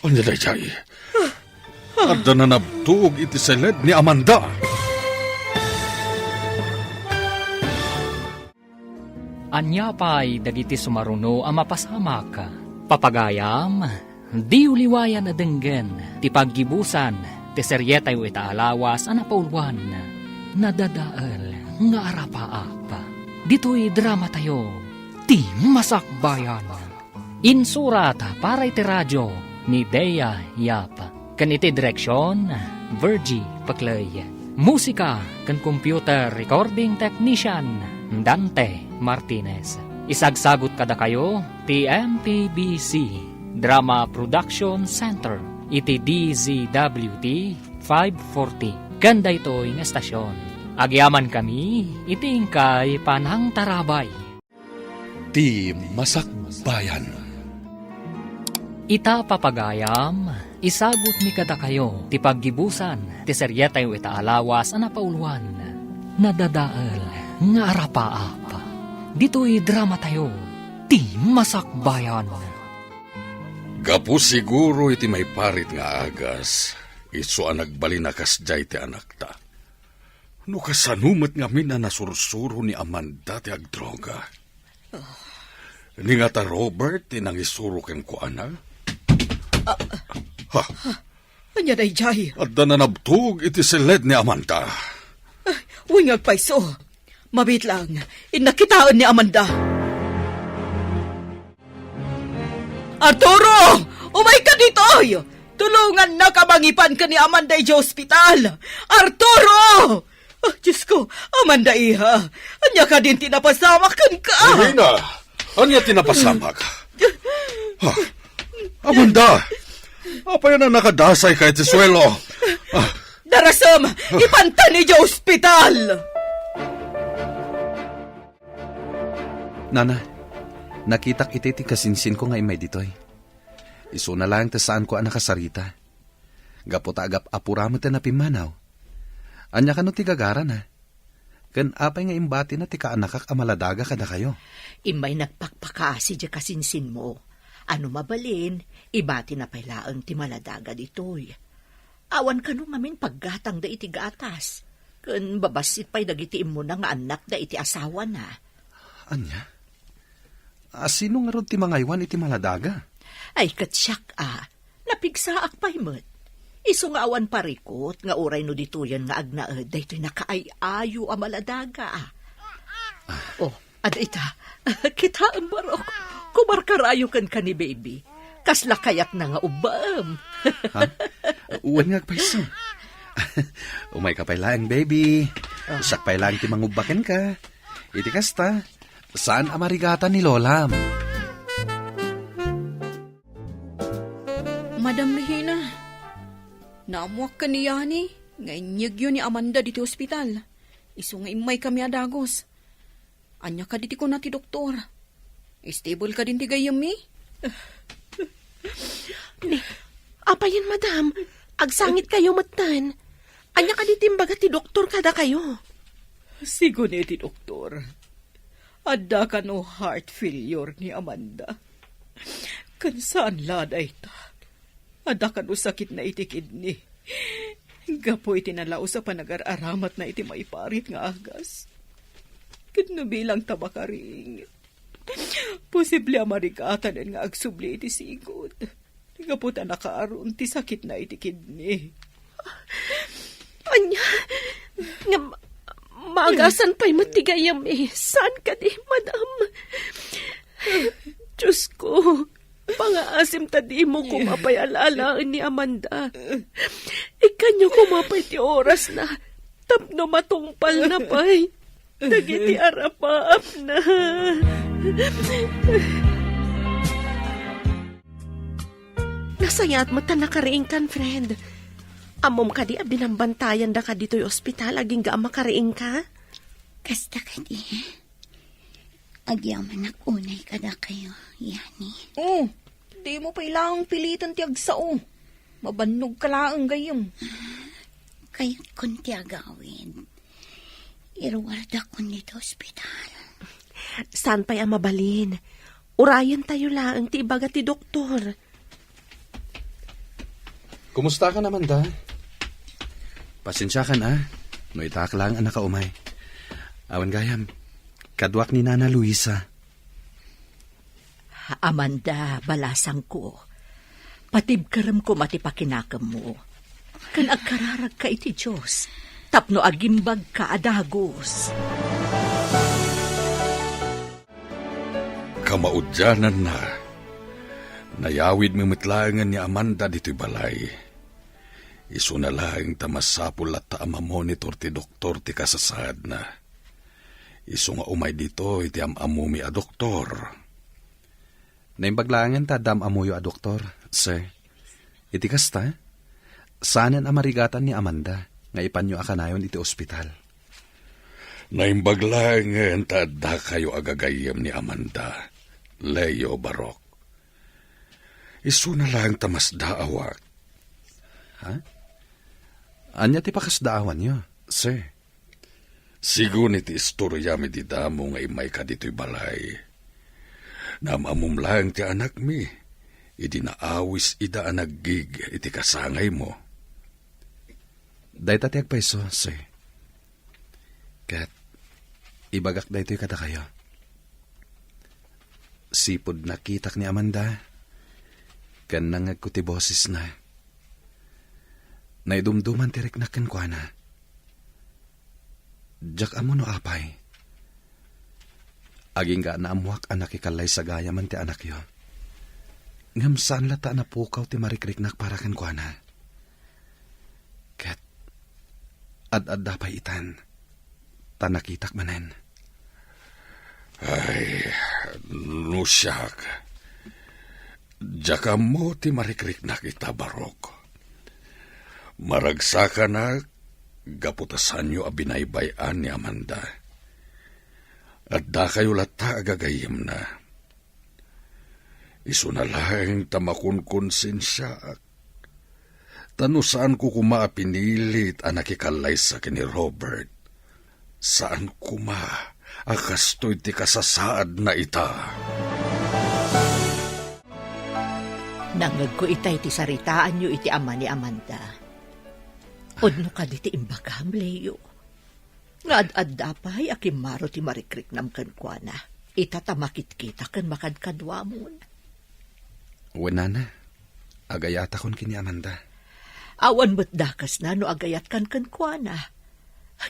Ania daydiay? Adda nanabtog iti seled ni Amanda. Ania pay dagiti sumaruno a mapasamak? Papagayam, diyo liwayan a denggen ti paggibusan ti serietayo ita a lawas a napauluan, Nadadael nga Arapaap. Ditoy dramatayo, Ti Masakbayan. Insurat para iti radio ni Dea Yap, ken iti direksion, Virgie Paclay. Musika ken computer recording technician, Dante Martinez. Isagsagut kadakayo ti M P B C Drama Production Center iti D Z W T five forty. Ken daytoy nga estasion, agyamankami iti inkay panangtarabay. Ti Masakbayan. Ita, papagayam, isagutmi kadakayo ti paggibusan ti serietayo ita a lawas a napauluan, Nadadael nga Arapaap. Ditoy dramatayo, Ti Masakbayan. Gapu siguro iti maiparit nga agas, isu a nagbalin a kasdiay ti anakta. No kasano met ngamin a nasursuro ni Amanda ti agdroga? Ni ngata Robert ti nangisuro kenkuana? Ha? Ania daydiay? Adda nanabtog iti seled ni Amanda. Wen nga agpayso. Mabiit lang, innak kitaen ni Amanda. Arturo! Umayka ditoy! Tulongannaka mangipan ken ni Amanda idiay ospital! Arturo! Ah, Diyos ko, Amanda, iha, ania kadin ti napasamak kenka? Regina, ania ti napasamak? Ha? Amanda! Apay a nakadasayka iti suelo? Ah. Darasem, ipantan idiay ospital! Nana, nakitak iti ti kasinsinko nga immay ditoy. Isuna laeng ti saanko a nakasarita. Gapu ta agap-apura met ti napimmanaw. Ania kano ti gagarana? Ken apay nga imbatina ti kaanakak a maladaga kadakayo? Immay nagpakpakaasi diay kasinsinmo. A no mabalin, ibatina pay laeng ti maladaga ditoy. Awan kano ngamin paggatangda iti gatas, ken babassit pay dagiti immuna nga annakda iti asawana. Ania? A, sino ngarud ti mangaywan iti maladaga? Ay, ket siak a, napigsaak pay met. Isu nga awan parikut nga uray no ditoyen nga agnaed daytoy nakaay-ayo a maladaga. Oh, Ada ita, kitaem, Barok. Kumarkarayo kenka ni Baby. Kasla kayatna nga ubbaem. Ha? Wen nga agpayso. Umayka pay laeng, Baby. Ah. Siak pay laeng ti mangubba kenka. Iti kasta, saan a marigatan ni Lolam. Madam Regina, naammoak ken ni Yani nga inyegyo ni Amanda ditoy ospital. Isu nga immaykami a dagus. Ania kadi ti kuna ti doktor? Stable kadin ti gayyemmi? Ni, apayen, madam? Agsangitkayo metten. Ania kadi ti imbaga ti doktor kadakayo? Sigun iti doktor, Adda kano heart failure ni Amanda. Ken saan la dayta. Adda kano sakitna iti kidney. Gapu iti nalaus a panagar-aramatna iti maiparit nga agas. Ket no bilang ta makaring, posible a marigatanen nga agsubli iti sigud. Gapu ta nakaaron ti sakitna iti kidney. Ania? Nga ma-, maagasan pay met ti gayyem, eh. Saan kadi, madam? Diyos ko, pangaasim ta dimo koma pay alaalaen ni Amanda. Ikkanyo koma pay ti orasna tapno matungpalna pay dagiti arapaapna. Nasayaat met ta nakariingkan, friend. Ammom kadi a binambantayan daka ditoy ospital agingga a makariingka? Kasta kadi. Agyamanak unay kadakayo, Yani. Oh, dimo pay laeng piliten ti agsao. Mabannogka laeng gayyem. Kayatkon ti agawid. Iruardakon ditoy ospital. Saan pay a mabalin? Urayentayo laeng ti ibaga ti doktor. Kumustakan, Amanda? Pasensiakan, a, no itaak laeng a nakaumay. Awan gayam, kaduak ni Nana Luisa. Amanda, balasangko, patibkerem koma ti pakinakemmo, ken agkararagka iti Dios tapno agimbagka a dagus. Kamaudiananna, nayawidmi met laengen ni Amanda ditoy balay. Isuna laeng ta masapul latta a mamonitor ti doktor ti kasasaadna. Isu nga umay ditoy ti am-ammomi a doktor. Naimbag laengen ta adda am-ammoyo a doktor, sir. Iti kasta, saanen a marigatan ni Amanda nga ipanyo a kanayon iti ospital. Naimbag laengen ta addakayo a gagayyem ni Amanda, Leo, Barok. Isuna laeng ta masdaawak. Ha? Ania ti pakasdaawanyo, sir? Sigun iti istoriam idi damo nga immayka ditoy balay, naam-ammom laeng ti anakmi idi naawis ida a naggig iti kasangaymo. Dayta ti agpayso, sir. Ket ibagak daytoy kadakayo. Sipud nakitak ni Amanda, ken nangngegko ti bosesna. Naidumduman ti riknak kenkuana. Diak ammo no apay. Agingga naammoak a nakikallaysa gayamen ti anakyo. Ngem saan latta a napukaw ti marikriknak para kenkuana. Ket ad-adda pay itan, ta nakitak manen. Ay, no siak, diak ammo ti marikriknak ita, Barok. Maragsakanak gapu ta saanyo a binaybay-an ni Amanda. Addakayo latta a gagayyemna. Isuna laeng ta makonkonsensiaak. Ta no saanko koma a pinilit a nakikallaysa ken ni Robert, saan koma a kastoy ti kasasaadna ita. Nangngegko itay ti saritaanyo iti ama ni Amanda. Pudno kadi ti imbagam, Leo? Nga ad-adda pay a kimmaro ti marikriknam kenkuana, ita ta makitkita ken makadkaduamon. Wen, nana, agayatakon ken ni Amanda. Awan met dakesna no agayatkan kenkuana.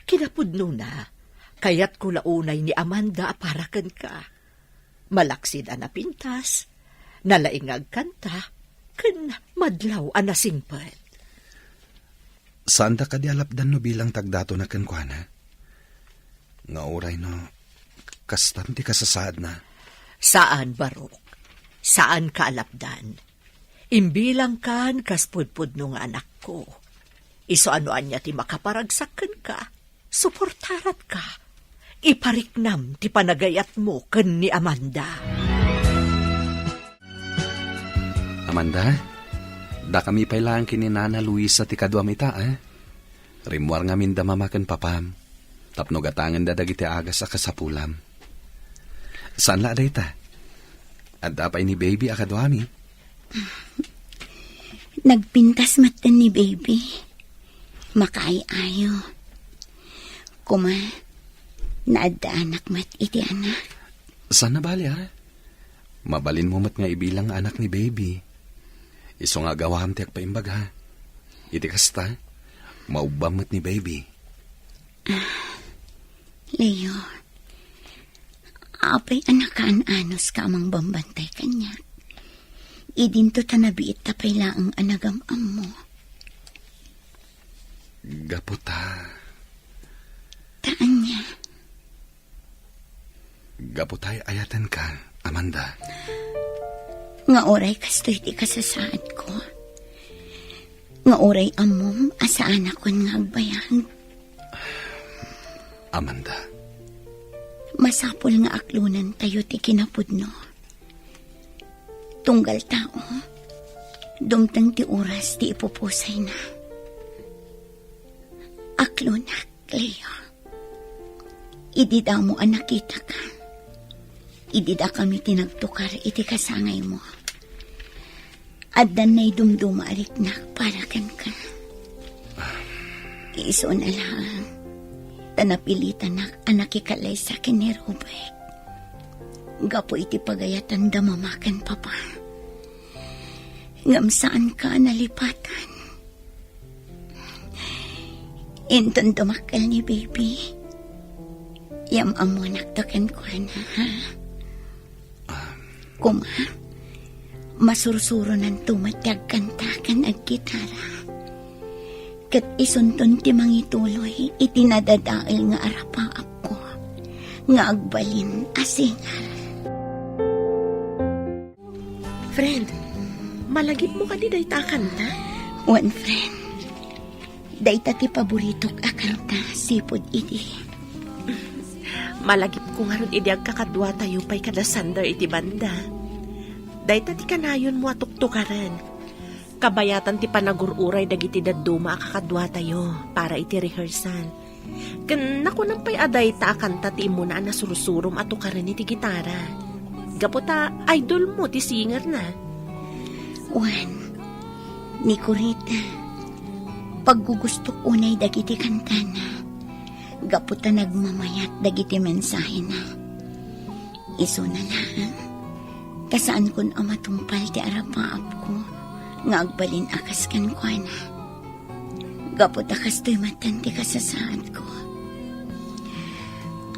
Kinapudnona, kayatko la unay ni Amanda a para kenka. Malaksid a napintas, nalaing nga agkanta, ken madlaw a nasingpet. Saanda kadi a lapdan no bilang ti agdatona kenkuana? Nga uray no, kastan ti kasasaadna. Saan, Barok. Saanka a lapdan. Imbilangkan kas pudpudno nga anakko. Isu a no ania ti makaparagsak kenka, suportaratka. Ipariknam ti panagayatmo ken ni Amanda. Amanda, dakami pay laeng ken ni Nana Luisa ti kaduam ita, a? Rimmuar ngamin da mama ken papam, tapno gatangenda dagiti agas a kasapulam. Saan la a dayta? Adda pay ni baby a kaduami? Nagpintas metten ni baby. Makaay-ayo. Kuma, naaddaanak met iti anak. Saan a bali, a? Mabalinmo met nga ibilang nga anak ni baby. Isu nga agawam ti agpaimbag, ha? Iti kasta, maubbam met ni baby. Leo, apay a nakaan-anos ka a mangbambantay kaniak? Idinto ta nabiit ta pay laeng a nagam-ammo. Gapu ta. Ta ania? Gapu ta ay-ayatenka, Amanda. Nga uray kastoy ti kasasaadko. Nga uray ammom a saanakon nga agbayag. Amanda. Masapul nga aklonentayo ti kinapudno. Tunggal tao, dumteng ti oras ti ipupusayna. Aklonak, Leo. Idi damo a nakitaka, idi dakami ti nagtukar iti kasangaymo, addan naidumduma a riknak para kenka. Isuna laeng ta napilitanak a nakikalaysa ken ni Robert gapu iti pagayatanda mama ken papa. Ngem saanka a nalipatan. Inton dumakkel ni baby, yam-ammonakto kenkuana, ha? Kuma, masursuronanto met ti agkanta ken aggitara. Ket isunton ti mangituloy iti nadadael nga arapaapko nga agbalin a singer. Friend, malagipmo kadi dayta a kanta? Wen, friend. Dayta ti paboritok a kanta, sipud idi. Malagipko ngarud idi agkakaduatayo pay kada Sander iti banda. Dayta ti kanayonmo a tuktukaren. Kabayatan ti panagur-uray dagiti dadduma a kakaduatayo para iti rehearsal. Ken nakunam pay a dayta a kanta ti immuna a nasursurom a tukaren iti gitara. Gapu ta idolmo ti singerna. Wen, ni Corita, paggugustok unay dagiti kantana. Gapu ta nagmamayat dagiti mensahena. Isuna laeng, ta saankon a matungpal ti arapaapko nga agbalin a kas kenkuana. Gapu ta kastoy metten ti kasasaadko.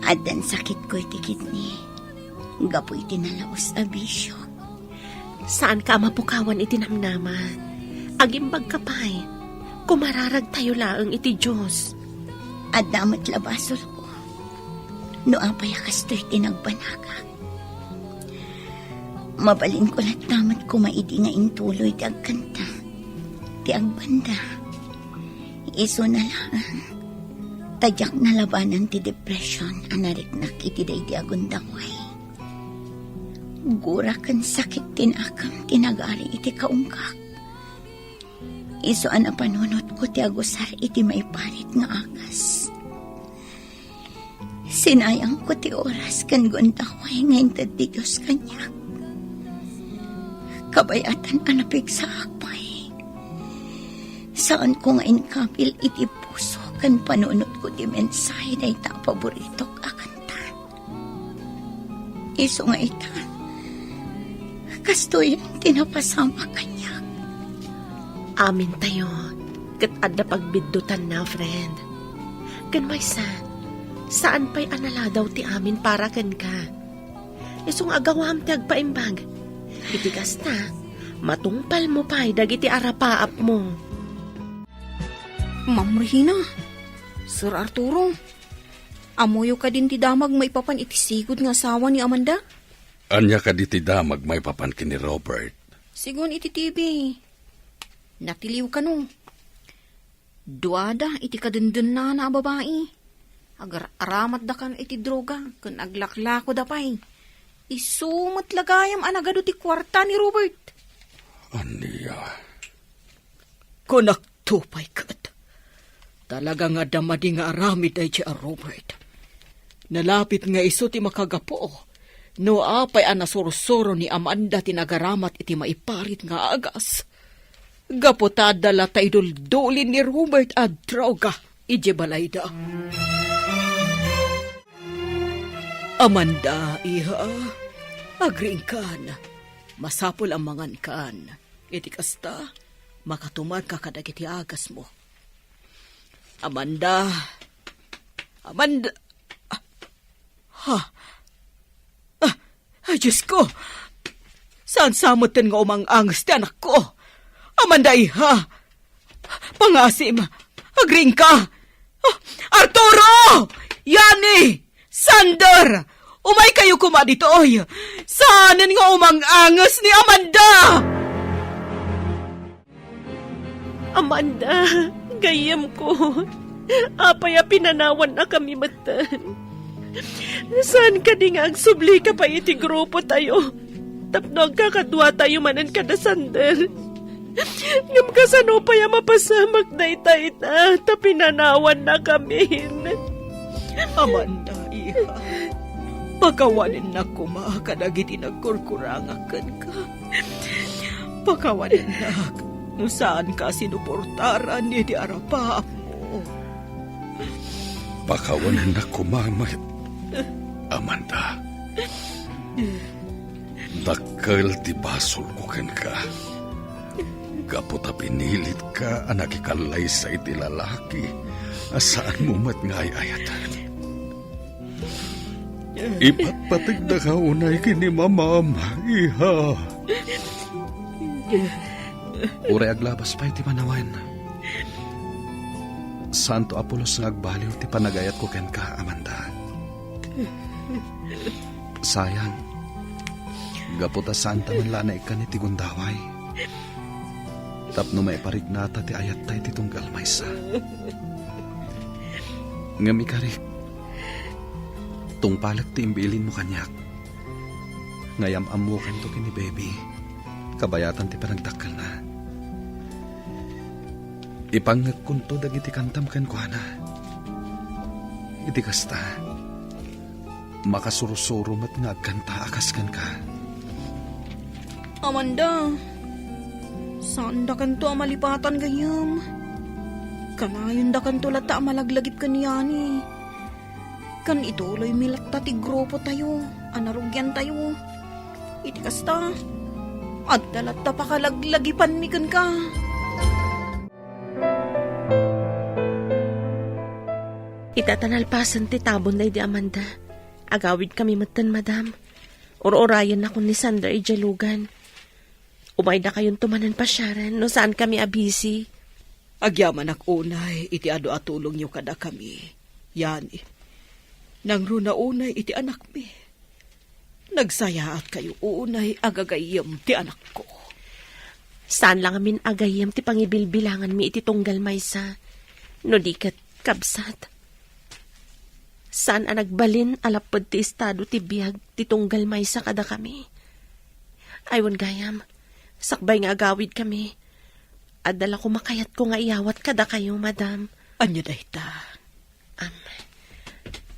Addan sakitko iti kidney gapu iti nalaus a bisio. Saanka a mapukawan iti namnama. Agimbagka pay. Kumararagtayo laeng iti Dios. Adda met la basolko. No apay a kastoy ti nagbanagak. Mabalinko latta met koma idi nga intuloy ti agkanta, ti agbanda. Isuna laeng, ta diak nalabanan ti depression a nariknak iti daydi a gundaway. Gura ken sakit ti nakem ti nagari iti kaungkak. Isu a napanunotko ti agusar iti maiparit nga agas. Sinayangko ti oras ken gundaway nga inted ti Dios kaniak. Kabayatan a napigsaak pay. Saanko nga inkabil iti puso ken panunotko ti mensahe dayta a paboritok a kanta. Isu nga ita, kastoy ti napasamak kaniak. Amintayo, ket adda pagbiddutanna, friend. Ken maysa, saan pay a naladaw ti amin para kenka. Isu nga agawam ti agpaimbag. Iti kasta, matungpalmo pay dagiti arapaapmo. Ma'am Regina, Sir Arturo, ammoyo kadin ti damag maipapan iti sigud nga asawa ni Amanda? Ania kadi ti damag maipapan ken ni Robert? Sigun iti T V, natiliw kano. Duada iti kadendennana a babai. Agar-aramatda kan iti droga ken aglaklakoda pay. Isu met la gayam a nagadu ti kuarta ni Robert. Ania? Kunakto pay ket, talaga nga adda madi nga aramid daydi a Robert. Nalapit nga isu ti makagapu No apay a nasursuro ni Amanda ti nagaramat iti maiparit nga agas, gapu ta adda latta iduldulin ni Robert a droga idiay balayda. Amanda, iha, agriingkan. Masapul a mangankan. Iti kasta, makatumarka kadagiti agasmo. Amanda. Amanda. Ah, ha? Ah, ay, Diyos ko! Saan sa metten nga umang-anges ti anakko? Amanda, iha! Pangasim! Agriingka! Ah, Arturo! Yani! Sander! Umaykayo koma ditoy! Saanen nga umang-anges ni Amanda! Amanda, gayyemko, apay a pinanawannakami metten? Saan kadi nga agsublika pay iti grupotayo tapno agkakaduatayo manen kada Sander? Ngem kasano pay a mapasamak dayta ita ta pinanawannakamin? Amanda, iha, pakawanennak koma kadagiti nagkurkurangak kenka. Pakawanennak no saanka a sinuportaran iti arapaapmo. Pakawanennak koma met, Amanda. Dakkel ti basolko kenka. Gapu ta pinilitka a nakikallaysa iti lalaki a saanmo met nga ay-ayaten. Ipatpategdaka unay ken ni mamam, iha. Uray aglabas pay ti panawen, saanto a pulos nga agbaliw ti panagayatko kenka, Amanda. Sayang, gapu ta saanta man la a naikkan iti gundaway tapno maipariknata ti ayatta iti tunggal maysa. Ngem ikarik, tungpalek ti imbilinmo kaniak. Nga yam-ammokanto ken ni Baby, kabayatan ti panagdakkelna. Ipangngegkonto dagiti kantam kenkuana. Iti kasta, makasursuro met nga agkanta a kas kenka. Amanda, saandakanto a malipatan gayyem. Kanayondakanto latta a malaglagip ken Yani. Ken ituloymi latta ti grupotayo a narugiantayo. Iti kasta, adda latta pakalaglagipanmi kenka. Ita ta nalpasen ti tabon daydi Amanda, agawidkami metten, madam. Ur-urayennakon ni Sander idiay lugan. Umaydakayonto manen pasiaren no saankami a busy. Agyamanak unay iti adu a tulongyo kadakami. Yani, nangruna unay iti anakmi. Nagsayaatkayo unay a gagayyem ti anakko. Saan la ngamin a gayyem ti pangibilbilanganmi iti tunggal maysa, no di ket kabsat. Saan a nagbalin a lapped ti estado ti biag ti tunggal maysa kadakami. Ay, wen gayam, sakbay nga agawidkami, adda la koma kayatko nga iyawat kadakayo, madam. Ania dayta? Am,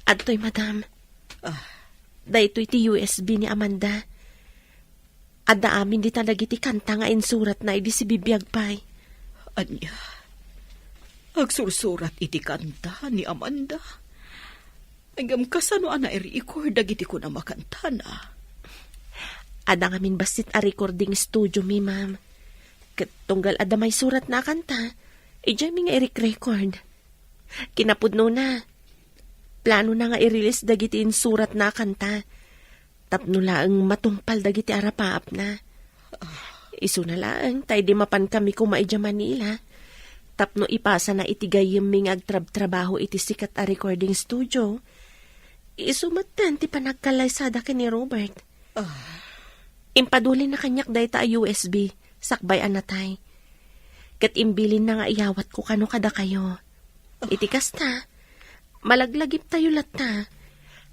adtoy, madam. Ah. Daytoy ti U S B ni Amanda. Adda amin dita dagiti kanta nga insuratna idi sibibiag pay. Ania? Agsursurat iti kanta ni Amanda? Ngem kasano a nai-record dagiti kunam a kantana? Adda ngamin bassit a recording studio mi, ma'am. Ket tunggal adda maisuratna a kanta, idiaymi nga irik-record. Kinapudnona, planona nga i-release dagiti insuratna a kanta tapno laeng matungpal dagiti arapaapna. Isuna laeng ta idi mapankami koma idiay Manila tapno ipasana iti gayyemmi nga agtrabtrabaho iti sikat a recording studio, isu metten ti panagkallaysada ken ni Robert. Ah. Impadulinna kaniak dayta a U S B sakbay a natay. Ket imbilinna nga iyawatko kano kadakayo. Iti kasta, malaglagiptayo latta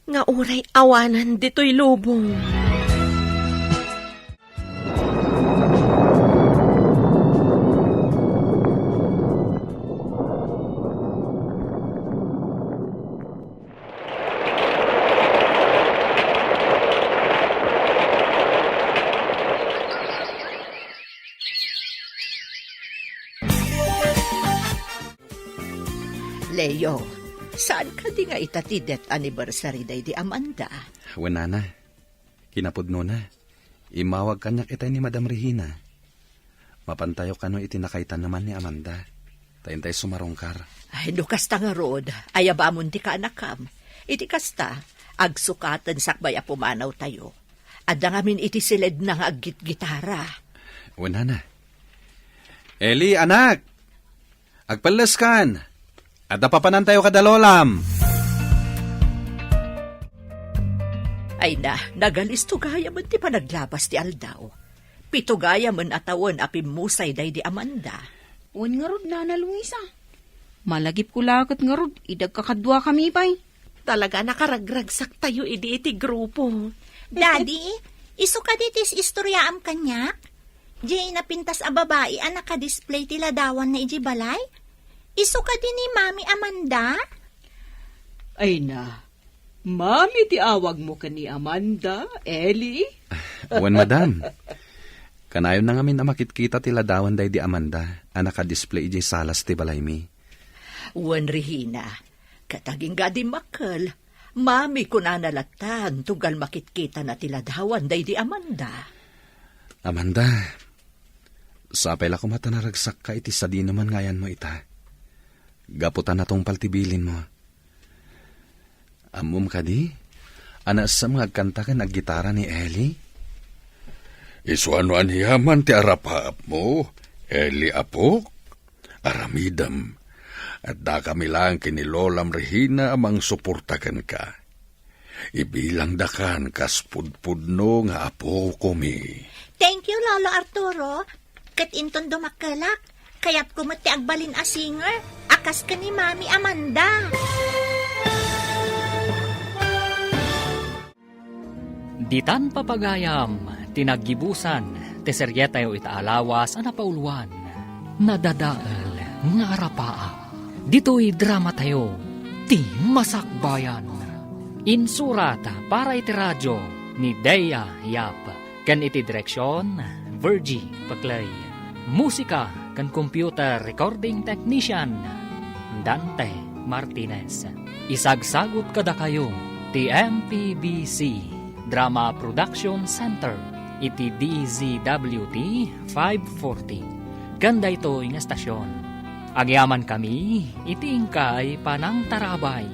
nga uray awanan ditoy lubong. Teo, saan kadi nga ita ti death anniversary daydi Amanda? Wen, nana. Kinapudnona, immawag kaniak itay ni Madam Regina. Mapantayo kano iti nakaitaneman ni Amanda. Ta intay sumarungkar. Ay, no kasta ngarud, ayabamon ti kaanakam. Iti kasta, agsukaten sakbay a pumanawtayo. Adda ngamin iti siledna nga aggitgitara. Wen, nana. Eli, anak! Agpelleskan! Adda papanantayo kada lolam! Ay na, nagalisto gayamen ti panaglabas ti aldaw. Pito gayamen a tawen a pimmusay daydi Amanda. Wen ngarud, Nana Luisa. Malagipko la ket ngarud, idi agkakaduakami pay. Talaga, nakaragragsaktayo idi iti grupo. Daddy, isu kadi ti is-istoriaam kaniak? Diay napintas a babai a nakadisplay ti ladawanna idiay balay? Isu kadi ni Mami Amanda? Ay na, Mami ti awagmo ken ni Amanda, Eli? Wen, madam. Kanayonna ngamin a makitkita ti ladawan daydi Amanda a nakadisplay idiay salas ti balaymi. Wen, Regina, ket agingga dimmakkel, Mami, kunana latta, tunggal makitkitana ti ladawan daydi Amanda. Amanda, sapay la koma ta naragsakka iti sadinoman nga ayanmo ita. Gapu ta natungpal ti bilinmo. Ammom kadi a naessem nga agkanta ken aggitara ni Eli? Isu a no aniaman ti arapaapmo, Eli, apok, aramidem. Addakami laeng ken ni Lolam Regina a mangsuporta kenka. Ibilangdakan kas pudpudno nga apokomi. Thank you, Lolo Arturo. Ket inton dumakkelak, kayatko met ti agbalin a singer a kas ken ni Mami Amanda. Ditan papagayam ti naggibusan ti serietayo ita a lawas a napauluan, Nadadael nga Arapaap. Ditoy dramatayo, ti Masakbayan. Insurat para iti radyo ni Dea Yap. Ken iti direksion, Virgie Paclay. Musika ken computer recording technician, Dante Martinez. Isagsagut kadakayo ti M P B C Drama Production Center iti D Z W T five forty. Ken daytoy nga estasion, agyamankami iti inkay panangtarabay.